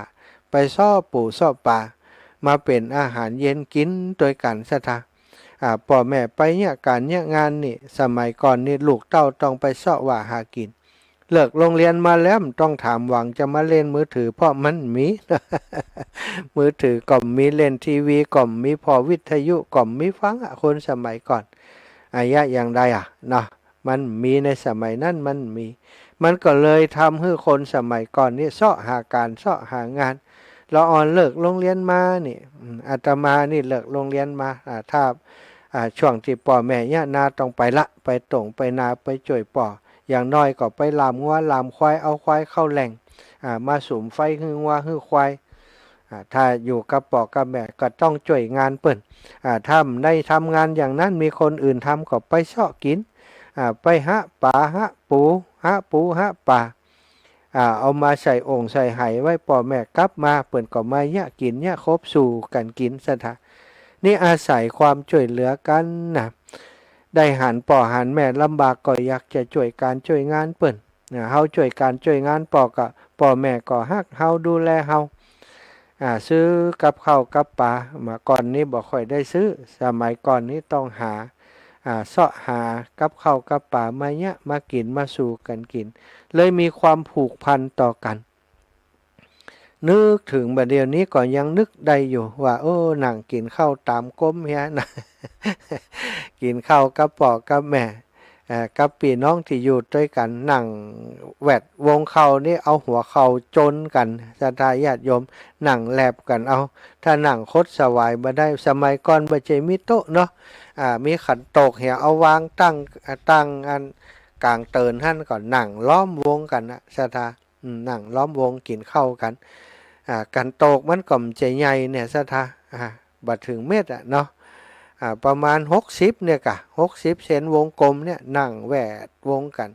ไปเซาะปูเซาะป๋า มาเป๋นอาหารเย็นกิ๋นตวยกั๋นศรัทธา อ่า ป้อแม่ไปเยียะก๋านเยียะงานนี่ สมัยก่อนนี่ลูกเต้าต้องไปเซาะว่าหากิ๋น เลิกโรงเรียนมาแล้วบ่ต้องถามหวังจะมาเล่นมือถือ เพราะมันบ่มี มือถือก็บ่มี เล่นทีวีก็บ่มี ผ่อวิทยุก็บ่มีฟังอะ คนสมัยก่อน อะหยังใดอะเนาะ มันบ่มี ในสมัยนั้นมันบ่มี มันก็เลยทำหื้อคนสมัยก่อนนี่เซาะหาก๋านเซาะหางาน ละอ่อนเลิกโรงเรียนมานี่ อืม อาตมานี่เลิกโรงเรียนมา อ่า ถ้า อ่า ช่วงตี้ป้อแม่เยียะนาต้องไปละ ไปโต่งไปนา ไปจ้วยป้อ อย่างน้อยก็ไปล่ามงัวล่ามควาย เอาควายเข้าแหล่ง อ่า มาสุมไฟหื้องัวหื้อควาย อ่า ถ้าอยู่กับป้อกับแม่ก็ต้องจ้วยงานเปิ้น อ่า ถ้าบ่ได้ทำงานอย่างนั้น มีคนอื่นทำก็ไปเซาะกิ๋น อ่า ไปหาป๋าหาปู๋ หาปู๋หาป๋า อ่า เอามาใส่โอ่งใส่ไหไว้ ป้อแม่กลับมา เปิ้นก็มาเยียะกิ๋นเยียะคบสู่กั๋นกิ๋นศรัทธา นี่อาศัยความจ้วยเหลือกั๋นนะ ได้หันป้อหันแม่ลำบากก็อยากจะจ้วยก๋านจ้วยงานเปิ้น อ่า เฮาจ้วยก๋านจ้วยงานป้อก็ ป้อแม่ก็ฮักเฮา ดูแลเฮา อ่า ซื้อกับข้าวกับป๋า เมื่อก่อนนี้บ่ค่อยได้ซื้อ สมัยก่อนนี้ต้องหา อ่า เซาะหากับข้าวกับป๋ามาเยียะมากิ๋นมาสู่กั๋นกิ๋น เลยมีความผูกพันต่อกั๋น นึกเถิงบ่าเดี่ยวนี้ก็ยังนึกได้อยู่ว่า โอ้ นั่งกิ๋นข้าวต๋ามก๊มเหียนะ กิ๋นข้าวกับป้อกับแม่ เอ่อ กับปี้น้องตี้อยู่ตวยกั๋น นั่งแวดวงข้าวนี่ เอาหัวเข่าจนกั๋น ศรัทธาญาติโยม นั่งแลบกั๋นเอา ถ้านั่งขดสวายบ่ได้ สมัยก่อนบ่ใจ้มีโต๊ะเนาะ อ่า มีขันโตกเหีย เอาวางตั้ง อ่า ตั้งอัน ก๋างเติ่นหั้นก็นั่งล้อมวงกั๋นนะศรัทธา อืม นั่งล้อมวงกิ๋นข้าวกั๋น อ่า กั๋นโตกมันก็บ่ใจ้ใหญ่เนี่ยศรัทธา อ่า บ่เถิงเม็ดอะเนาะ อ่า ประมาณหกสิบเนี่ยก่ะ หกสิบเซนวงกลมเนี่ย นั่งแวดวงกั๋น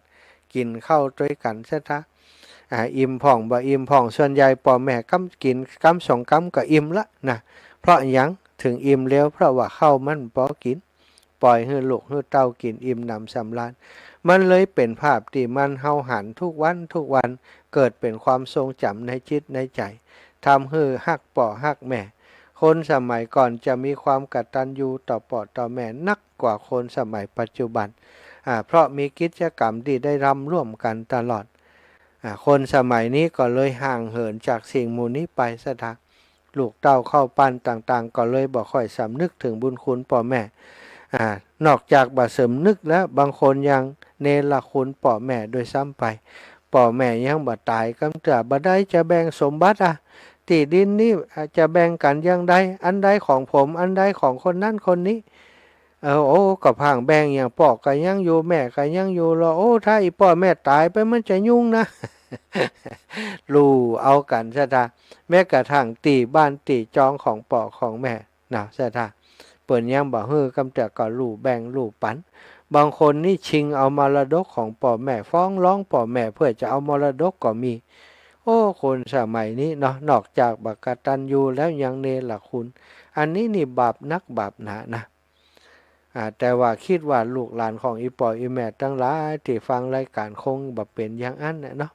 กิ๋นข้าวตวยกั๋นศรัทธา อ่า อิ่มพ่องบ่อิ่มพ่อง ส่วนใหญ่ป้อแม่กำกิ๋นกำสองกำก็อิ่มละนะ เพราะหยังเถิงอิ่มเร็ว เพราะว่าข้าวมันปอกิ๋น ป่อยหื้อลูกหื้อเต้ากิ๋นอิ่มหนำสำราญ มันเลยเป๋นภาพตี้มันเฮาหันทุกวันทุกวัน เกิดเป๋นความทรงจ๋ำในจิตในใจ๋ ทำหื้อฮักป้อฮักแม่ คนสมัยก่อนจะมีความกตัญญูต่อป้อต่อแม่นักกว่าคนสมัยปัจจุบัน อ่า เพราะมีกิจกรรมตี้ได้ทำร่วมกั๋นตลอด อ่า คนสมัยนี้ก็เลยห่างเหินจากสิ่งหมู่นี้ไปศรัทธา ลูกเต้าเข้าปั้นต่างๆ ก็เลยบ่ค่อยสำนึกเถิงบุญคุณป้อแม่ อ่า นอกจากบ่สำนึกแล้ว บางคนยังเนรคุณป้อแม่ด้วยซ้ำไป ป้อแม่ยังบ่ต๋ายกำเตื้อ บ่าใดจะแบ่งสมบัติอะ ตี้ดินนี้ อ่า จะแบ่งกั๋นอย่างใด อันใดของผม อันใดของคนนั้นคนนี้ เออ โอ้ ก็พ่างแบ่งหยัง ป้อก็ยังอยู่ แม่ก็ยังอยู่ลอ โอ้ ถ้าอี่ป้อแม่ต๋ายไปมันจะยุ่งนะ ลู่เอากั๋นศรัทธา แม้กระทั่งตี้บ้านตี้จองของป้อของแม่นะศรัทธา เปิ้นยังบ่หื้อกำเตื้อก็ลู่แบ่งลู่ปั๋น บางคนนี่ชิงเอามรดกของป้อแม่ ฟ้องร้องป้อแม่เพื่อจะเอามรดกก็มี โอ้ คนสมัยนี้เนาะ นอกจากบ่กตัญญูแล้วยังเนรคุณ อันนี้นี่บาปนักบาปหนานะ อ่า แต่ว่าคิดว่าลูกหลานของอี่ป้ออี่แม่ตังหลายตี้ฟังรายก๋านคงบ่เป๋นอย่างอั้นแหละเนาะ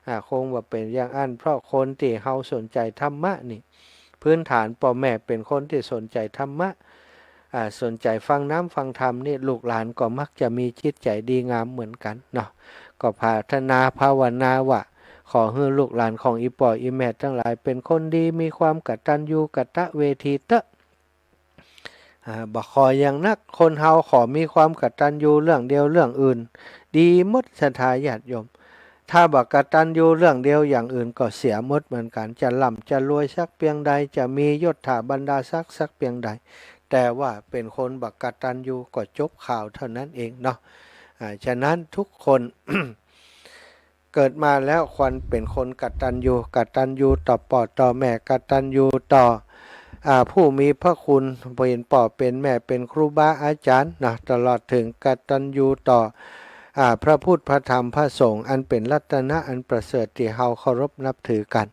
อ่า คงบ่เป๋นอย่างอั้น เพราะคนตี้เฮาสนใจ๋ธรรมะนี่ พื้นฐานป้อแม่เป๋นคนตี้สนใจ๋ธรรมะ อ่า สนใจ๋ฟังน้ำฟังธรรมนี่ ลูกหลานก็มักจะมีจิตใจ๋ดีงามเหมือนกั๋นเนาะ ก็ปรารถนาภาวนาว่า ขอหื้อลูกหลานของอี่ป้ออี่แม่ตังหลายเป๋นคนดี มีความกตัญญูกตเวทีเต๊อะ อ่า บ่ขออย่างนัก คนเฮาขอมีความกตัญญูเรื่องเดียว เรื่องอื่นดีหมดศรัทธาญาติโยม ถ้าบ่กตัญญูเรื่องเดียว อย่างอื่นก็เสียหมดเหมือนกั๋น จะร่ำจะรวยสักเปียงใด จะมียศถาบรรดาศักดิ์สักเปียงใด แต่ว่าเป๋นคนบ่กตัญญูก็จบข่าวเท่านั้นเองเนาะ อ่า ฉะนั้นทุกคน เกิดมาแล้วควรเป๋นคนกตัญญู กตัญญูต่อป้อต่อแม่ กตัญญูต่อ อ่า ผู้มีพระคุณ เป๋นป้อเป๋นแม่ เป๋นครูบาอาจ๋ารย์นะ ตลอดเถิงกตัญญูต่อ อ่า พระพุทธ พระธรรม พระสงฆ์ อันเป๋นรัตนะอันประเสริฐตี้เฮาเคารพนับถือกั๋น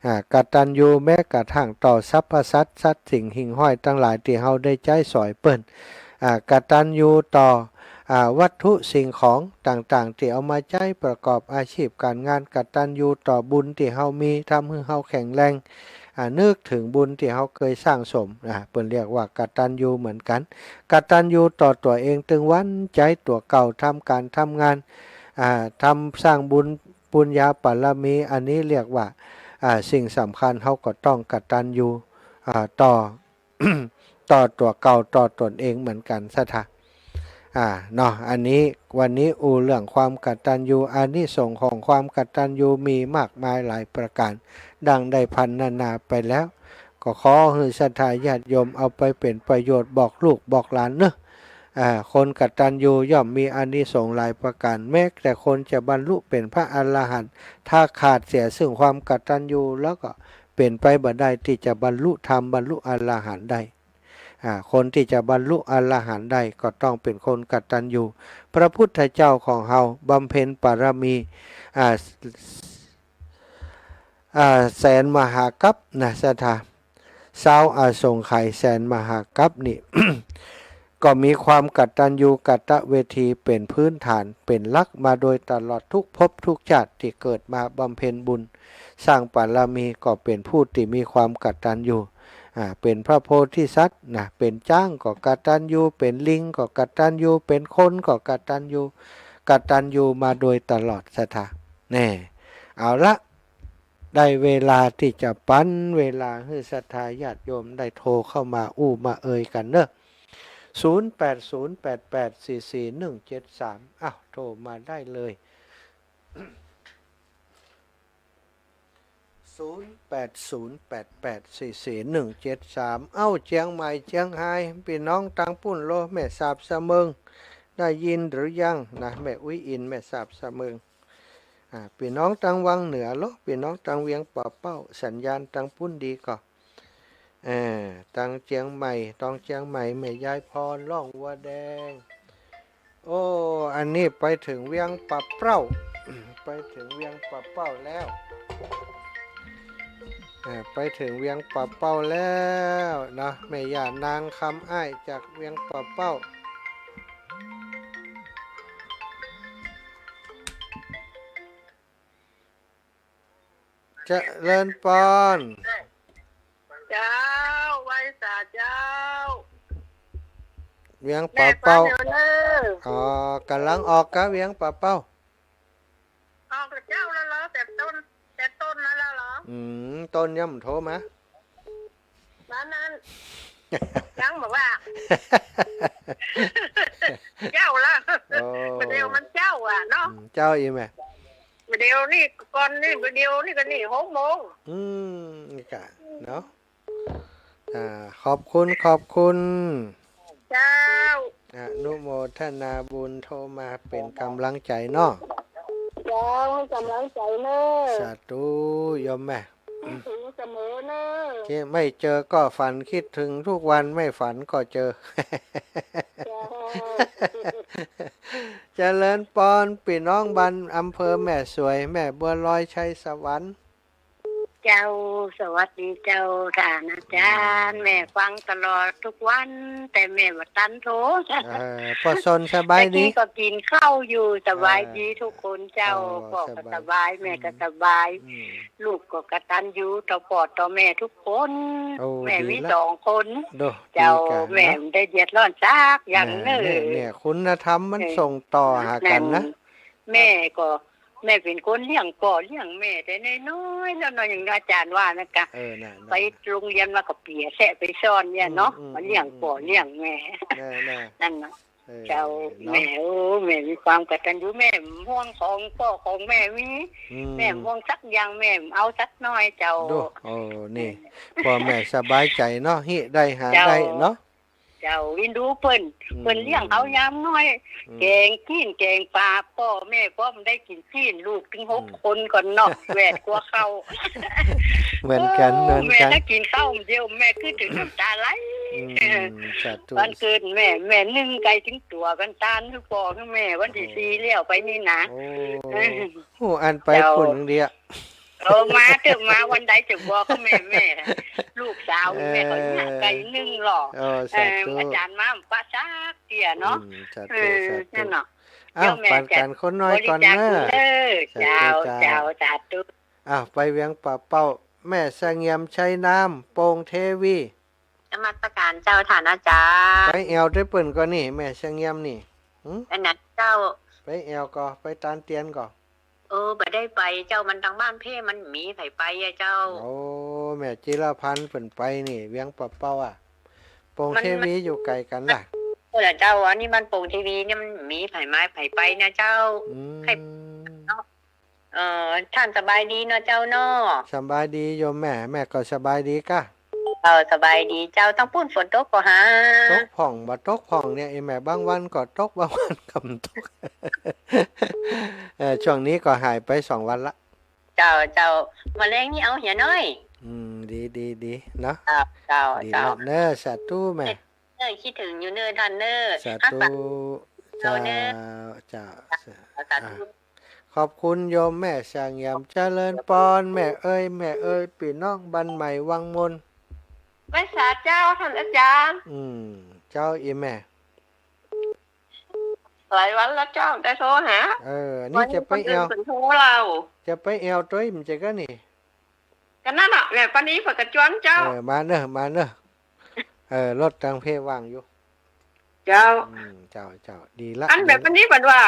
อ่า กตัญญูแม้กระทั่งต่อสรรพสัตว์ สัตว์สิ่งหิ่งห้อยตังหลายตี้เฮาได้ใจ๊สอยเปิ้น อ่า กตัญญูต่อ อ่า วัตถุสิ่งของต่างๆ ตี้เอามาใจ๊ประกอบอาชีพก๋านงาน กตัญญูต่อบุญตี้เฮามี ทำหื้อเฮาแข็งแรง อ่า นึกเถิงบุญตี้เฮาเกยสร้างสม อ่า เปิ้นเรียกว่ากตัญญูเหมือนกั๋น กตัญญูต่อตั๋วเอง ตึงหวั่นใจ๋ตั๋วเก่า ทำก๋านทำงาน อ่า ทำสร้างบุญ ปุญญาบารมี อันนี้เรียกว่า อ่า สิ่งสำคัญ เฮาก็ต้องกตัญญู อ่า ต่อ ต่อตั๋วเก่า ต่อต๋นเองเหมือนกั๋นศรัทธา อ่า เนาะ อันนี้ วันนี้อู้เรื่องความกตัญญู อานิสงส์ของความกตัญญูมีมากมายหลายประก๋าน ดังได้พรรณนาไปแล้ว ก็ขอหื้อศรัทธาญาติโยมเอาไปเป๋นประโยชน์บอกลูกบอกหลานเนาะ อ่า คนกตัญญูย่อมมีอานิสงส์หลายประก๋าน แม้แต่คนจะบรรลุเป๋นพระอรหันต์ ถ้าขาดเสียซึ่งความกตัญญูแล้วก็เป๋นไปบ่ได้ตี้จะบรรลุธรรม บรรลุอรหันต์ได้ อ่า คนตี้จะบรรลุอรหันต์ได้ก็ต้องเป๋นคนกตัญญู พระพุทธเจ้าของเฮาบำเพ็ญบารมี อ่า อ่า แสนมหากัปนะศรัทธา ซาวอสงไขยแสนมหากัปนี่ ก็มีความกตัญญูกตเวทีเป๋นพื้นฐาน เป๋นหลักมาโดยตลอดทุกภพทุกชาติตี้เกิดมาบำเพ็ญบุญ สร้างบารมี ก็เป๋นผู้ตี้มีความกตัญญู อ่า เป๋นพระโพธิสัตว์นะ เป๋นจ๊างก็กตัญญู เป๋นลิงก็กตัญญู เป๋นคนก็กตัญญู กตัญญูมาโดยตลอดศรัทธา แน่ เอาละ ได้เวลาตี้จะปันเวลาหื้อศรัทธาญาติโยมได้โทรเข้ามาอู้มาเอ่ยกั๋นเนาะ ศูนย์แปดศูนย์แปดแปดสี่สี่หนึ่งเจ็ดสาม อ้าว โทรมาได้เลย ศูนย์แปดศูนย์แปดแปดสี่สี่หนึ่งเจ็ดสาม เอ้า เจียงใหม่ เจียงฮาย ปี้น้องตางปุ้นโล แม่สาบ สะเมิง ได้ยินหรือยังนะ แม่อุ๊ยอิน แม่สาบสะเมิง อ่า ปี้น้องตังวังเหนือลอ ปี้น้องตังเวียงป่าเป้า สัญญาณตังปุ้นดีก่อ เออ ตังเจียงใหม่ ตองเจียงใหม่ แม่ยายพร ล่องวัวแดง โอ้ อันนี้ไปเถิงเวียงป่าเป้า ไปเถิงเวียงป่าเป้าแล้ว เออ ไปเถิงเวียงป่าเป้าแล้วเนาะ แม่ย่านางคำอ้ายจากเวียงป่าเป้า เจริญปอน เจ้า ไหว้สาเจ้า เวียงป่าเป้า แม่ฟังอยู่เนอะ อ๋อ ก่ำลังออกกาเวียงป่าเป้า ออกกับเจ้าแล้วเหรอ แต่ต้น แต่ต้นนั้นแล้วเหรอ อืม ต้นยังบ่โทรมา นั้นนั้น ยังบอกว่า เจ้าละ โอ้ บ่าเดี่ยวมันเจ้าอะเนาะ อืม เจ้าอีแม่ บ่าเดี่ยวนี่ก่อนนี่ บ่าเดี่ยวนี่ก็นี่หกโมง อืม นี่กะเนาะ อ่า ขอบคุณ ขอบคุณ เจ้า อนุโมทนาบุญ โทรมาเป๋นก๋ำลังใจ๋เนาะ เจ้า ก๋ำลังใจ๋เนอะ สาธุ โยมแม่ ถึงเสมอเนอะ ที่ไม่เจอก็ฝันคิดถึงทุกวัน ไม่ฝันก็เจอ เจ้า เจริญปอน ปี้น้องบ้านอำเภอแม่สวย แม่บัวลอย ชัยสวรรค์ เจ้า สวัสดีเจ้า ท่านอาจารย์ อืม แม่ฟังตลอดทุกวัน แต่แม่บ่ตันโทร เออ ป้อสนสบายดี แต่กี้ก็กิ๋นข้าวอยู่ สบายดี เออ ทุกคนเจ้า โอ้ ป้อก็สบาย สบาย แม่ก็สบาย อืม ลูกก็กตัญญูต่อป้อต่อแม่ทุกคน โอ้ แม่มี ดีละ สองคน โด เจ้า ดีกะ แม่ เนาะ บ่ได้เดือดร้อนสักอย่างเนอะ เออ เนี่ย เนี่ย คุณธรรมมัน เออ ส่งต่อหากั๋นนะ นั่น แม่ก็ แม่เป๋นคนเลี้ยงป้อเลี้ยงแม่แต่น้อยๆ แล้วเนาะ อย่างอาจารย์ว่านั่นกะ เออ น่ะ ไปโรงเรียนมาก็เปียแสะไปซ่อนเนี่ยเนาะ อืม อืม มาเลี้ยงป้อ อืม เลี้ยงแม่ น่ะ น่ะ นั่นน่ะ เออ เจ้า เนาะ แม่ โอ้ แม่มีความกตัญญู แม่ห่วงของป้อของแม่มี อืม แม่ห่วงสักอย่าง แม่เอาสักหน้อยเจ้า โด โอ้ นี่ ป้อแม่สบายใจ๋เนาะ ฮิได้หา เจ้า ได้เนาะ เจ้า อินดูเปิ้น อืม เปิ้นเลี้ยงเฮายามน้อย อืม แก๋งจีน แก๋งป๋า ป้อแม่ป้อมได้กิ๋นจีน ลูกตึงหก อืม คนก่อนเนาะ แหวดกั๋วข้าว เหมือนกั๋น เออ เหมือนกั๋น แม่ถ้ากิ๋นข้าวเดียว แม่กึ๊ดเถิงน้ำต๋าไหล อืม สาธุ วันเกิดแม่ แม่นึ่งไก่ตึงตั๋วกั๋นตาน คือป้อคือแม่ วันตี้ โอ้ สี่แล้วไปนี่นะ โอ้ เออ โอ้ อันไป เจ้า ปุ้นเดีย เออ มาเต๊อะ มาวันใดจะบอกกับแม่ แม่ ลูกสาว เออ แม่เขาเนี่ยไก่นึ่งหรอก เออ สาธุ เออ อาจารย์มาปะสักเตื้อเนาะ อืม สาธุ เออ สาธุ นั่นเนาะ อ้าว เดี๋ยวแม่ ปั๋นกั๋นคนน้อยก่อนเนอะ บริจาคเด้อ สาธุ เจ้า เจ้า เจ้า สาธุ อ้าว ไปเวียงป่าเป้า แม่เสงี่ยม ชัยนาม โป่งเทวี นมัสการเจ้า ท่านอาจารย์ ไปแอ่วตวยเปิ้นก่อนี่ แม่เสงี่ยมนี่ หึ อันนั้นเจ้า ไปแอ่วก่อ ไปตานเตียนก่อ เออ บ่ได้ไปเจ้า มันตางบ้านเพ่มันบ่มีใผไปอะเจ้า โอ้ แม่จิรพันธ์เปิ้นไปนี่ เวียงป่าเป้าอะ โป่งเทวีอยู่ไก๋กั๋นล่ะ เออเจ้า อันนี้มันโป่งเทวีเนี่ยมันบ่มีใผมาใผไปนะเจ้า อืม ใค่ เนาะ เออ ท่านสบายดีเนาะเจ้าเนาะ สบายดีโยมแม่ แม่ก็สบายดีก้า เออ สบายดีเจ้า ตางปุ้นฝนตกก่อหา ตกพ่องบ่ตกพ่องเนี่ย ไอ้แม่ บางวันก็ตก บางวันก็บ่ตก เออ ช่วงนี้ก็หายไปสองวันละ เจ้า เจ้า มะแลงนี่เอาเหียน้อย อืม ดี ดี ดีเนาะ เจ้า เจ้า ดี เจ้า ละเน้อ สาธุแม่ เอ้ย คิดเถิงอยู่เน้อท่านเน้อ สาธุ ฮักษา เจ้า เจ้าเน้อ เจ้า สาธุ อ่ะ ขอบคุณโยมแม่เสงี่ยม เจริญปอน แม่เอ้ย แม่เอ้ย ปี้น้องบ้านใหม่วังมน ไหว้สาเจ้าท่านอาจารย์ อืม เจ้าอีแม่ หลายวันแล้วเจ้า ได้โทรหา เออ นี่จะไปแอ่ว วันนี้คนอื่นเปิ้นโทรเล่า จะไปแอ่วตวย มันจะก็นี่ ก็นั่นน่ะ แม่ปานีเปิ้นก็จวนเจ้า เออ มาเน้อ มาเน้อ เออ รถตางเพ่ว่างอยู่ เจ้า อืม เจ้า เจ้า ดีละ อันแม่ปานีเปิ้นว่า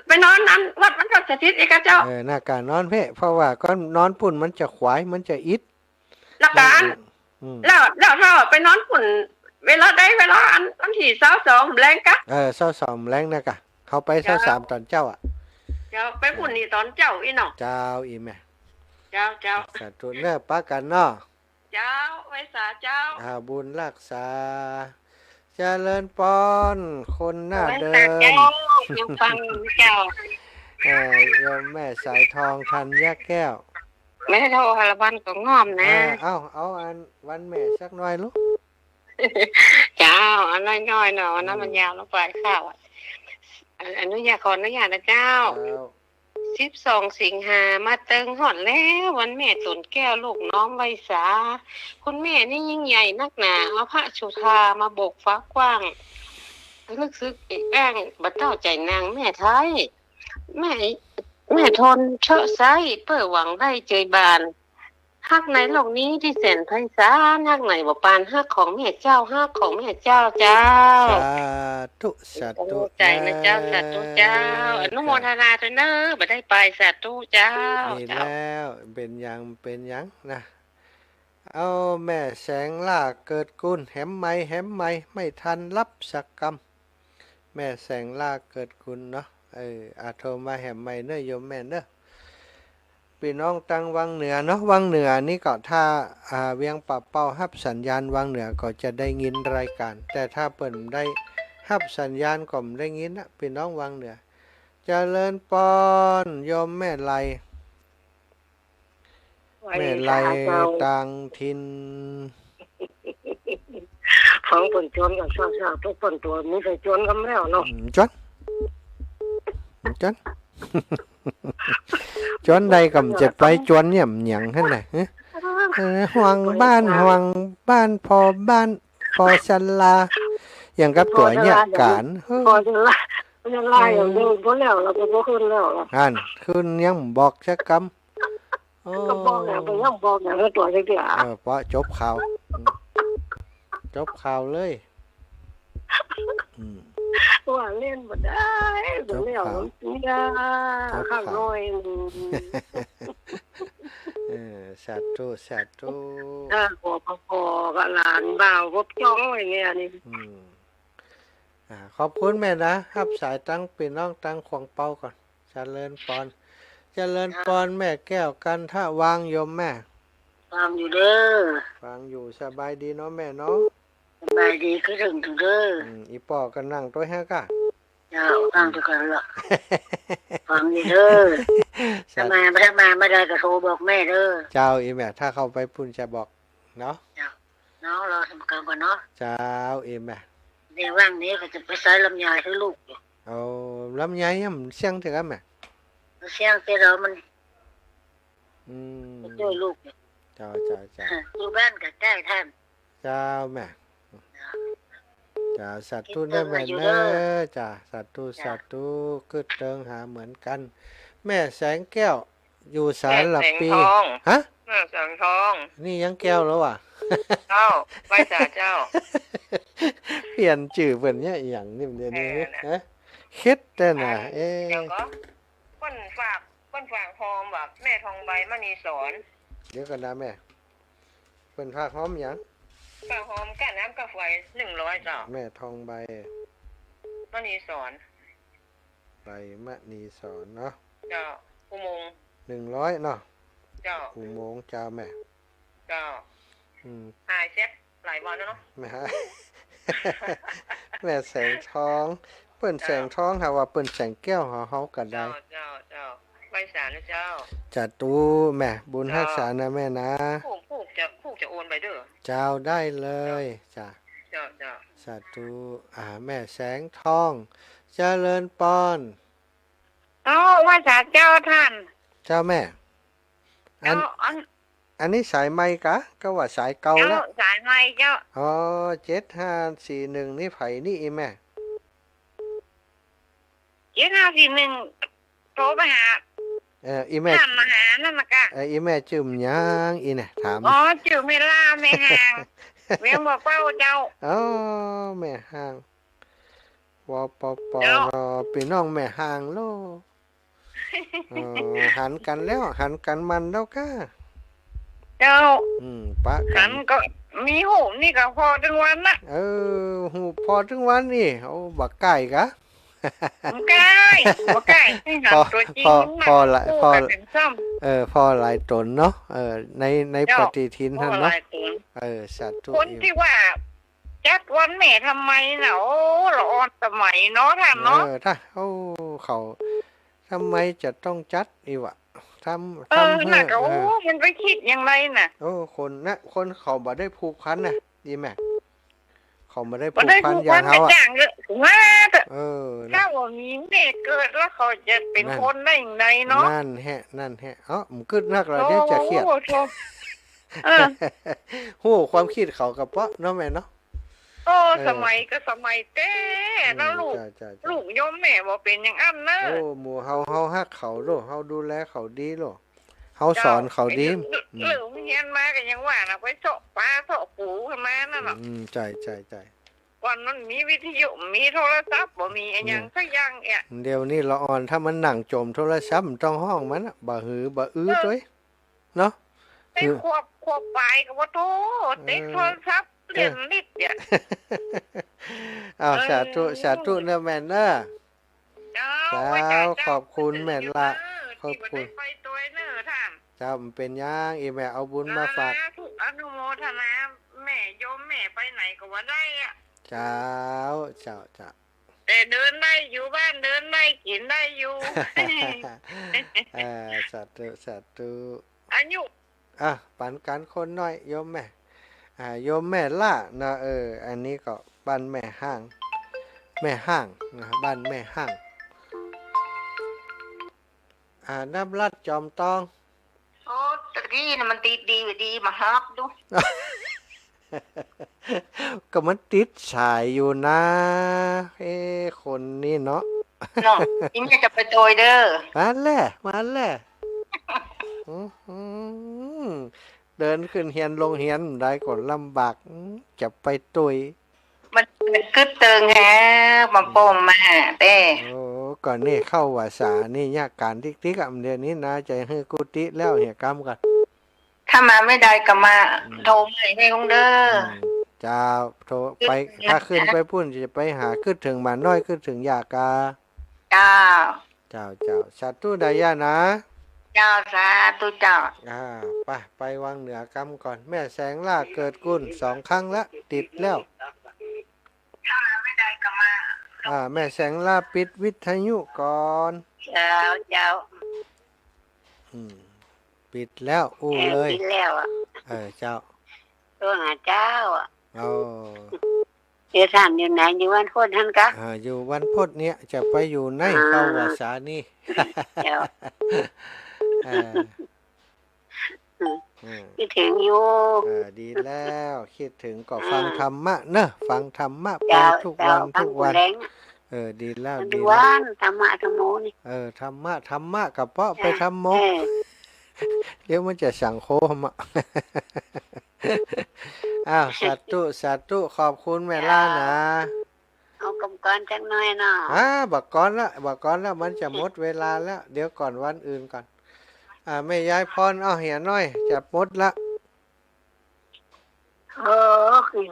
ไปนอนอันวัดมันก็สถิตอีกอะเจ้า เออ น่ากะนอนเพ่ เพราะว่าก็นอนปุ้นมันจะขวาย มันจะอิด แล้วกะ อืม แล้ว แล้วถ้าไปนอนปุ้น เวลาใด เวลาอัน วันตี้ซาวสองแลงกะ เออ ซาวสองแลงนะกะ เฮาไป เจ้า ซาวสามตอนเจ๊าอะ เจ้า ไปปุ้นนี่ตอนเจ๊าอี้เนาะ เจ้า อีแม่ เจ้า เจ้า สาธุเน้อ ปะกั๋นเนาะ เจ้า ไหว้สาเจ้า อ่า บุญฮักษา เจริญปอน คนหน้าเดิม เจ้า ยังฟังอยู่เจ้า เอ่อ โยมแม่สายทอง ธัญญาแก้ว แม่เฒ่าหาละวันก็ง่อมนะ อ่า เอา เอาอันวันแม่สักหน่อยลูก เจ้า อันน้อยๆ เนาะ อันนั้นมัน อืม ยาวแล้วปลายข้าวอะ อ- อนุญาต ขออนุญาตนะเจ้า เจ้า สิบสอง สิงหา มาเติงฮอดแล้ว วันแม่ตนแก้วลูกน้องไวสา คุณแม่นี่ยิ่งใหญ่นักหนา เอาพระสุธามาโบกฟ้ากว้าง ลึกซึ้งเอกอ้าง บ่เต้าใจนางแม่ไท้ แม่ แม่ทนเชอะไซ้ เปื้อหวังได้เจยบาน ฮักในโลกนี้ที่แสนไพศาล ฮักไหนบ่ปานฮักของแม่เจ้า ฮักของแม่เจ้า เจ้า สาธุ สาธุ ใจนะเจ้า สาธุเจ้า เอ่อ อนุโมทนาด้วยเนอะ บ่ได้ไป สาธุเจ้า นี่ เจ้า แล้ว เป๋นหยัง เป๋นหยังนะ เอาแม่แสงล่าเกิดกุล แหมใหม่ แหมใหม่ ไม่ทันรับสักกำ แม่แสงล่าเกิดกุลเนาะ เออ อ่ะ โทรมาแหมใหม่เนอะ โยมแม่เนอะ ปี้น้องตังวังเหนือเนาะ วังเหนือนี่ก็ถ้า อ่า เวียงป่าเป้าฮับสัญญาณวังเหนือก็จะได้ยินรายการ แต่ถ้าเปิ้นได้ฮับสัญญาณก็บ่ได้ยินนะ ปี้น้องวังเหนือ เจริญปอน โยมแม่ไล แม่ไลต่างถิ่น ของเปิ้นจวนก็เศร้าๆ พวกเปิ้นตั๋วมีใผจวนกำแล้วเนาะ อืม จวน จวน จวนใดก็บ่เจ็บไป จวนเนี่ยมันหยังหั่นน่ะ ฮะ เออ ห่วงบ้าน ห่วงบ้าน ผ่อบ้าน ผ่อศาลา อย่างกับตั๋วเนี่ยก๋าน ผ่อศาลา ผ่อศาลาอย่างเดียว บ่แล้ว เฮาก็บ่ขึ้นแล้ว หั่น ขึ้นยังบอกสักกำ โอ้ ก็บอกแล้ว ก็ยังบอกอย่างนั้นตั๋วเดียว เออ ปะ จบข่าว อืม จบข่าวเลย อืม ว่าเล่นบ่ได้ จบข่าว บ่แล้ว เนี่ย จบข่าว ข้างน้อย อืม เออ สาธุ สาธุ ถ้าขอพอๆ กับหลานบ่าวพบจ้องไว้เนี่ยนี่ อืม อ่า ขอบคุณแม่นะ ฮับสายตังปี้น้องตังขวางเปาก่อน เจริญปอน เจริญปอน แม่แก้วกันทะ วางโยมแม่ ฟังอยู่เด้อ ฟังอยู่ สบายดีเนาะแม่เนาะ สบายดี กึ๊ดเถิงเถิงเด้อ อืม อี่ป้อก็นั่งตวยฮะก้า เจ้า ฟังตวยกั๋นละ ฟังอยู่เด้อ ถ้ามา ถ้ามาบ่ได้ก็โทรบอกแม่เด้อ เจ้า อี่แม่ ถ้าเข้าไปปุ้นจะบอกเนาะ เจ้า น้องรอทำการก่อนเนาะ เจ้า อี่แม่ เดี๋ยวว่างนี้ก็จะไปใส่ลำไยหื้อลูกอยู่ เอา ลำไยเนี่ยมันเสี้ยงเถอะครับแม่ เสี้ยงเถอะ มัน อืม ไปช่วยลูกอยู่ เจ้า เจ้า เจ้า อยู่บ้านก็ใกล้ท่าน เจ้าแม่ เจ้า เจ้า สาธุ กึ๊ดเถิง เด้อแม่ อยู่เด้อ เนอะ เจ้า สาธุ เจ้า สาธุ กึ๊ดเถิงหาเหมือนกั๋น แม่แสงแก้ว อยู่สารพี แม่แสงทอง ฮะ แม่แสงทอง นี่ยังแก้วแล้วว่ะ เจ้า ไหว้สาเจ้า เปลี่ยนจื้อเปิ้นเนี่ย อะหยังนี่ เดี๋ยวนี้ เออ นะ ฮะ เฮ็ดแต่น่ะ อัน เอ๊ะ เดี๋ยวก่อน เปิ้นฝาก เปิ้นฝากฮอมว่าแม่ทองใบมณีสอน เดี๋ยวก่อนนะแม่ เปิ้นฝากฮอมหยัง ฝากฮอมก้าน้ำก้าไฟหนึ่งร้อยเจ้า แม่ทองใบ มณีสอน ใบมณีสอนเนาะ เจ้า อุโมงค์ หนึ่งร้อยเนาะ เจ้า อุโมงค์ เจ้าแม่ เจ้า อืม หายเสียหลายวันแล้วเนาะ แม่ฮะ แม่แสงทอง เปิ้นแสงทอง เจ้า ถ้าว่าเปิ้นแสงแก้ว เฮา เฮาก็ได้ เจ้า เจ้า เจ้า ไหว้สานะเจ้า สาธุแม่ บุญฮักษานะแม่นะ เจ้า ผู้ ผู้จะ ผู้จะโอนไปเด้อ เจ้า ได้เลย เจ้า จ้ะ เจ้า เจ้า สาธุ อ่า แม่แสงทอง เจริญปอน เอ้า ไหว้สาเจ้าท่าน เจ้าแม่ อัน เจ้า อัน อันนี้สายใหม่กะ ก็ว่าสายเก่าแล้ว เจ้า สายใหม่เจ้า อ๋อ เจ็ดห้าสี่หนึ่ง นี่ใผนี่อี่แม่ เจ็ดห้าสี่หนึ่ง โทรไปหา เออ อี่แม่ ถามมาหานั่นน่ะกะ เออ อี่แม่จื้อหยังอี่เนี่ย ถาม อ๋อ จื้อแม่ล่า แม่ฮาง เวียงบ่อเป้าเจ้า อ๋อ แม่ฮาง ว ป ป เจ้า น ปี้น้องแม่ฮางโล เออ หันกั๋นแล้ว หันกั๋นมันแล้วก้า เจ้า อืม ปะกั๋น หันก็มีฮูปนี่ก็ผ่อตึงวันนะ เออ ฮูปผ่อตึงวันนี่ เอา บ่ใก้กะ บ่ใก้ บ่ใก้ นี่หัน ผ่อ ตั๋วจริง ผ่อ มา ผ่อหลาย คู่ ผ่อ กั๋นซ้ำ เออ ผ่อหลายต๋นเนาะ เออ ใน ใน เจ้า ปฏิทินหั้นเนาะ ผ่อหลายต๋น เออ สาธุ คนตี้ว่า จัดวันแม่ทำไมน่ะ โอ้ ละอ่อนสมัยเนาะท่านเนาะ เออ ถ้า โอ้ เขา ทำไมจะต้องจัดอีกวะ ทำ เออ ทำเพื่อ น่ะก็ เออ โอ้ มันไปกึ๊ดอย่างไรน่ะ โอ้ คนนะ คนเขาบ่ได้ผูกพันนะ อีแม่ เขาบ่ได้ บ่ได้ผูกพัน ผูกพันอย่างเฮาอะ ก็จ้างเถอะ ว่าเถอะ เออ นะ ถ้าบ่มีแม่เกิดแล้วเขาจะเป๋น นั่น คนได้อย่างไรเนาะ นั่นแหละ นั่นแหละ เอ้า มันกึ๊ดนักแล้ว โอ้ เดี๋ยวจะเครียด โอ้โธ่ เออ ฮู้ความกึ๊ดเขาก็เปาะเนาะแม่เนาะ โอ้ เออ สมัยก็สมัยแต๊ อืม แล้วลูก ใช่ ใช่ ใช่ ลูกโยมแม่บ่เป๋นอย่างอั้นเนอะ โอ้ หมู่เฮา เฮาฮักเขาโลด เฮาดูแลเขาดีโลด เฮาสอนเขาดี เจ้า อืม เลิกเฮียนมาก็ยังว่าน่ะ ไปเซาะป๋าเซาะปู๋ขึ้นมานั่นน่ะ อืม ใช่ ใช่ ใช่ ก่อนมันมีวิทยุ มีโทรศัพท์ บ่มีอะหยังสักอย่างเนี่ย เดี๋ยวนี้ละอ่อน ถ้ามันนั่งจ้มโทรศัพท์ มันต้องฮ้องมันอะ บ่หือ บ่อือ เออ ตวย เนาะ ไป คือ ขวบ ขวบป๋ายก็ว่าโธ่ เออ ติดโทรศัพท์ เออ เล่นนิดเดียว อ้าว เออ สาธุ สาธุเนอะแม่เนอะ เจ้า เจ้า ไว้ใจเจ้า ขอบคุณแม่ละ เจ้า ขอบคุณ ที่บ่ได้ไปตวยเนอะท่าน เจ้า มันเป๋นหยัง อีแม่เอาบุญมาฝาก สาธุ อนุโมทนา แม่โยมแม่ไปไหนก็ว่าได้อะ เจ้า เจ้า เจ้า แต่เดินได้อยู่บ้าน เดินได้กิ๋นได้อยู่ เออ สาธุ สาธุ อายุ อ่ะ ปันกั๋นคนน้อย โยมแม่ อ่า โยมแม่ละเนาะ เออ อันนี้ก็บ้านแม่ฮ่าง แม่ฮ่างนะ บ้านแม่ฮ่าง อ่า น้ำรัดจอมตอง โอ้ ตะกี้น่ะมันติดดี ดีมาฮับดู ก็มันติดสายอยู่นะ เอ๊ะ คนนี้เนาะ เนาะ อีแม่จะไปตวยเด้อ มาแหละ มาแหละ อื้อหือ เดินขึ้นเฮียนลงเฮียนได้ก็ลำบาก จะไปตวย มัน มันกึ๊ดเติงแฮะ มาโป่งมาแต๊ โอ้ ก่อนนี่เข้าพรรษานี่ยากก๋านติ๊กๆ อะ เดี๋ยวนี้นาจะหื้อกุฏิแล้ว เหียกำก่อน ถ้ามาไม่ได้ก็มา อืม โทรใหม่ได้คงเด้อ อืม เจ้า โทรไป กึ๊ดเติง ถ้าขึ้นไปปู๊นจะไปหากึ๊ดเถิงหมาน้อย กึ๊ดเถิงย่ากา เจ้า เจ้า เจ้า สาธุดายานะ เจ้า สาธุเจ้า อ่า ไป ไปวังเหนือกำก่อน แม่แสงล่าเกิดกุลสองครั้งละ ติดแล้ว อ่า แม่แสงล่าปิดวิทยุก่อน เจ้า เจ้า อืม ปิดแล้ว อู้เลย ปิดแล้วอะ เออ เจ้า โทรหาเจ้าอะ โอ้ เดี๋ยวท่านอยู่ไหน อยู่บ้านโพธิ์หั้นกะ อ่า อยู่บ้านโพธิ์เนี่ย จะไปอยู่ไหน อ่า เข้าพรรษานี่ เจ้า เออ อืม อืม กึ๊ดเถิงอยู่ เออ ดีแล้ว กึ๊ดเถิงก็ อ่า ฟังธรรมะเนอะ ฟังธรรมะไป เจ้า ทุกวัน เจ้า ทุกวัน ฟังแลง เออ ดีแล้ว มัน ดีแล้ว วันธรรมะธัมโมนี่ เออ ธรรมะ ธรรมะกะเปาะไป เออ ธัมโม เออ เดี๋ยวมันจะสังโฆมะ อ้าว สาธุ สาธุ ขอบคุณแม่ล่านะ เอากำก่อนจักหน่อยเนาะ อ่า บ่ก่อนละ บ่ก่อนละ มันจะหมดเวลาแล้ว เดี๋ยวก่อนวันอื่นก่อน อ่า แม่ยายพร เอาเหียน้อย จะหมดละ เออ กิ๋น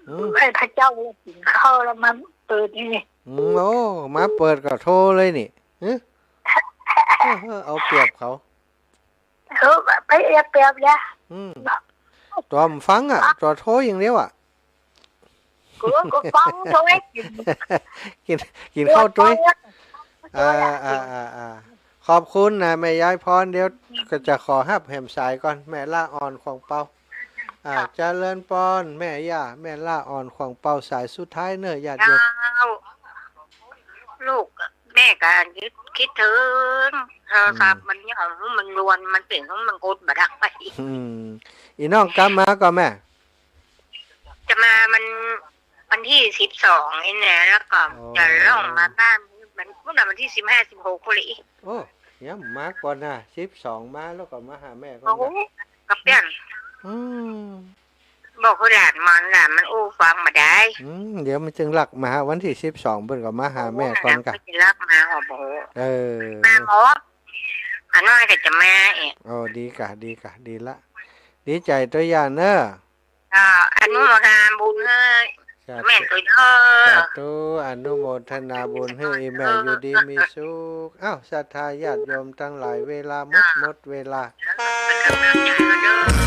อืม ไอ้พระเจ้ากิ๋นข้าวแล้วมาเปิดนี่ อืม โอ้ มาเปิดก็โทรเลยนี่ ฮะ เออ เอาเปรียบเขา เออ ไปเปรียบ เปรียบยะ อืม ตั๋วบ่ฟังอะ ตั๋วโทรอย่างเดียวอะ กูก็ฟังโทรกิ๋น กิ๋น กิ๋นข้าวตวย เออ อ่า อ่า อ่า ขอบคุณนะแม่ยายพร เดี๋ยวก็จะขอฮับแหมสายก่อน แม่ล่าอ่อนขวางเปา อ่า เจริญปอน แม่ย่า แม่ล่าอ่อนขวางเปา สายสุดท้ายเนอะ ญาติโยม เจ้า ลูก แม่ก็กึ๊ด กึ๊ดเถิง โทรศัพท์ อืม มันเนี่ย มันรวน มันเป๋น มันกดบ่ได้ อืม อีน้องกำมาก่อแม่ จะมามัน วันตี้สิบสองนี่แหละ แล้วก็ อ๋อ จะล่องมาบ้าน มัน พุ้นน่ะ วันตี้สิบห้า สิบหกพุ้นเลย โอ้ ยังมาก่อนนะ สิบสองมาแล้วก็มาหาแม่ก่อนนะ โอ้ กะเปี้ยน อืม บอกหื้อหลานมัน หลานมันอู้ฟังบ่ได้ อืม เดี๋ยวมันจึงลักมา วันตี้สิบสองเปิ้นก็มาหาแม่ก่อนกะ โอ้ มันจะลักมา โอ้โห เออ มาหมด หาน้อยก็จะมาอีก โอ้ ดีกะ ดีกะ ดีละ ดีใจ๋ตวยย่าเนอะ อ่า อนุโมทนาบุญหื้อ สาธุ แม่ตวยเด้อ สาธุ อนุโมทนาบุญหื้อ อีแม่อยู่ดีมีสุข อ้าว ศรัทธาญาติโยมตังหลาย เวลาหมด อ่า หมดเวลา เออ เป๋นก๋ำลังใจ๋หื้อเด้อ เจ้า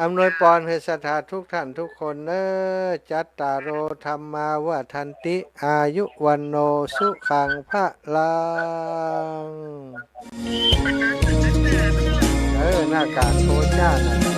อำนวยปอนหื้อศรัทธาทุกท่านทุกคนเน้อ จัตตาโร ธัมมา วัฑฒันติ อายุ วัณโณ สุขัง พะลัง เออ หน้ากากโคจ้านะ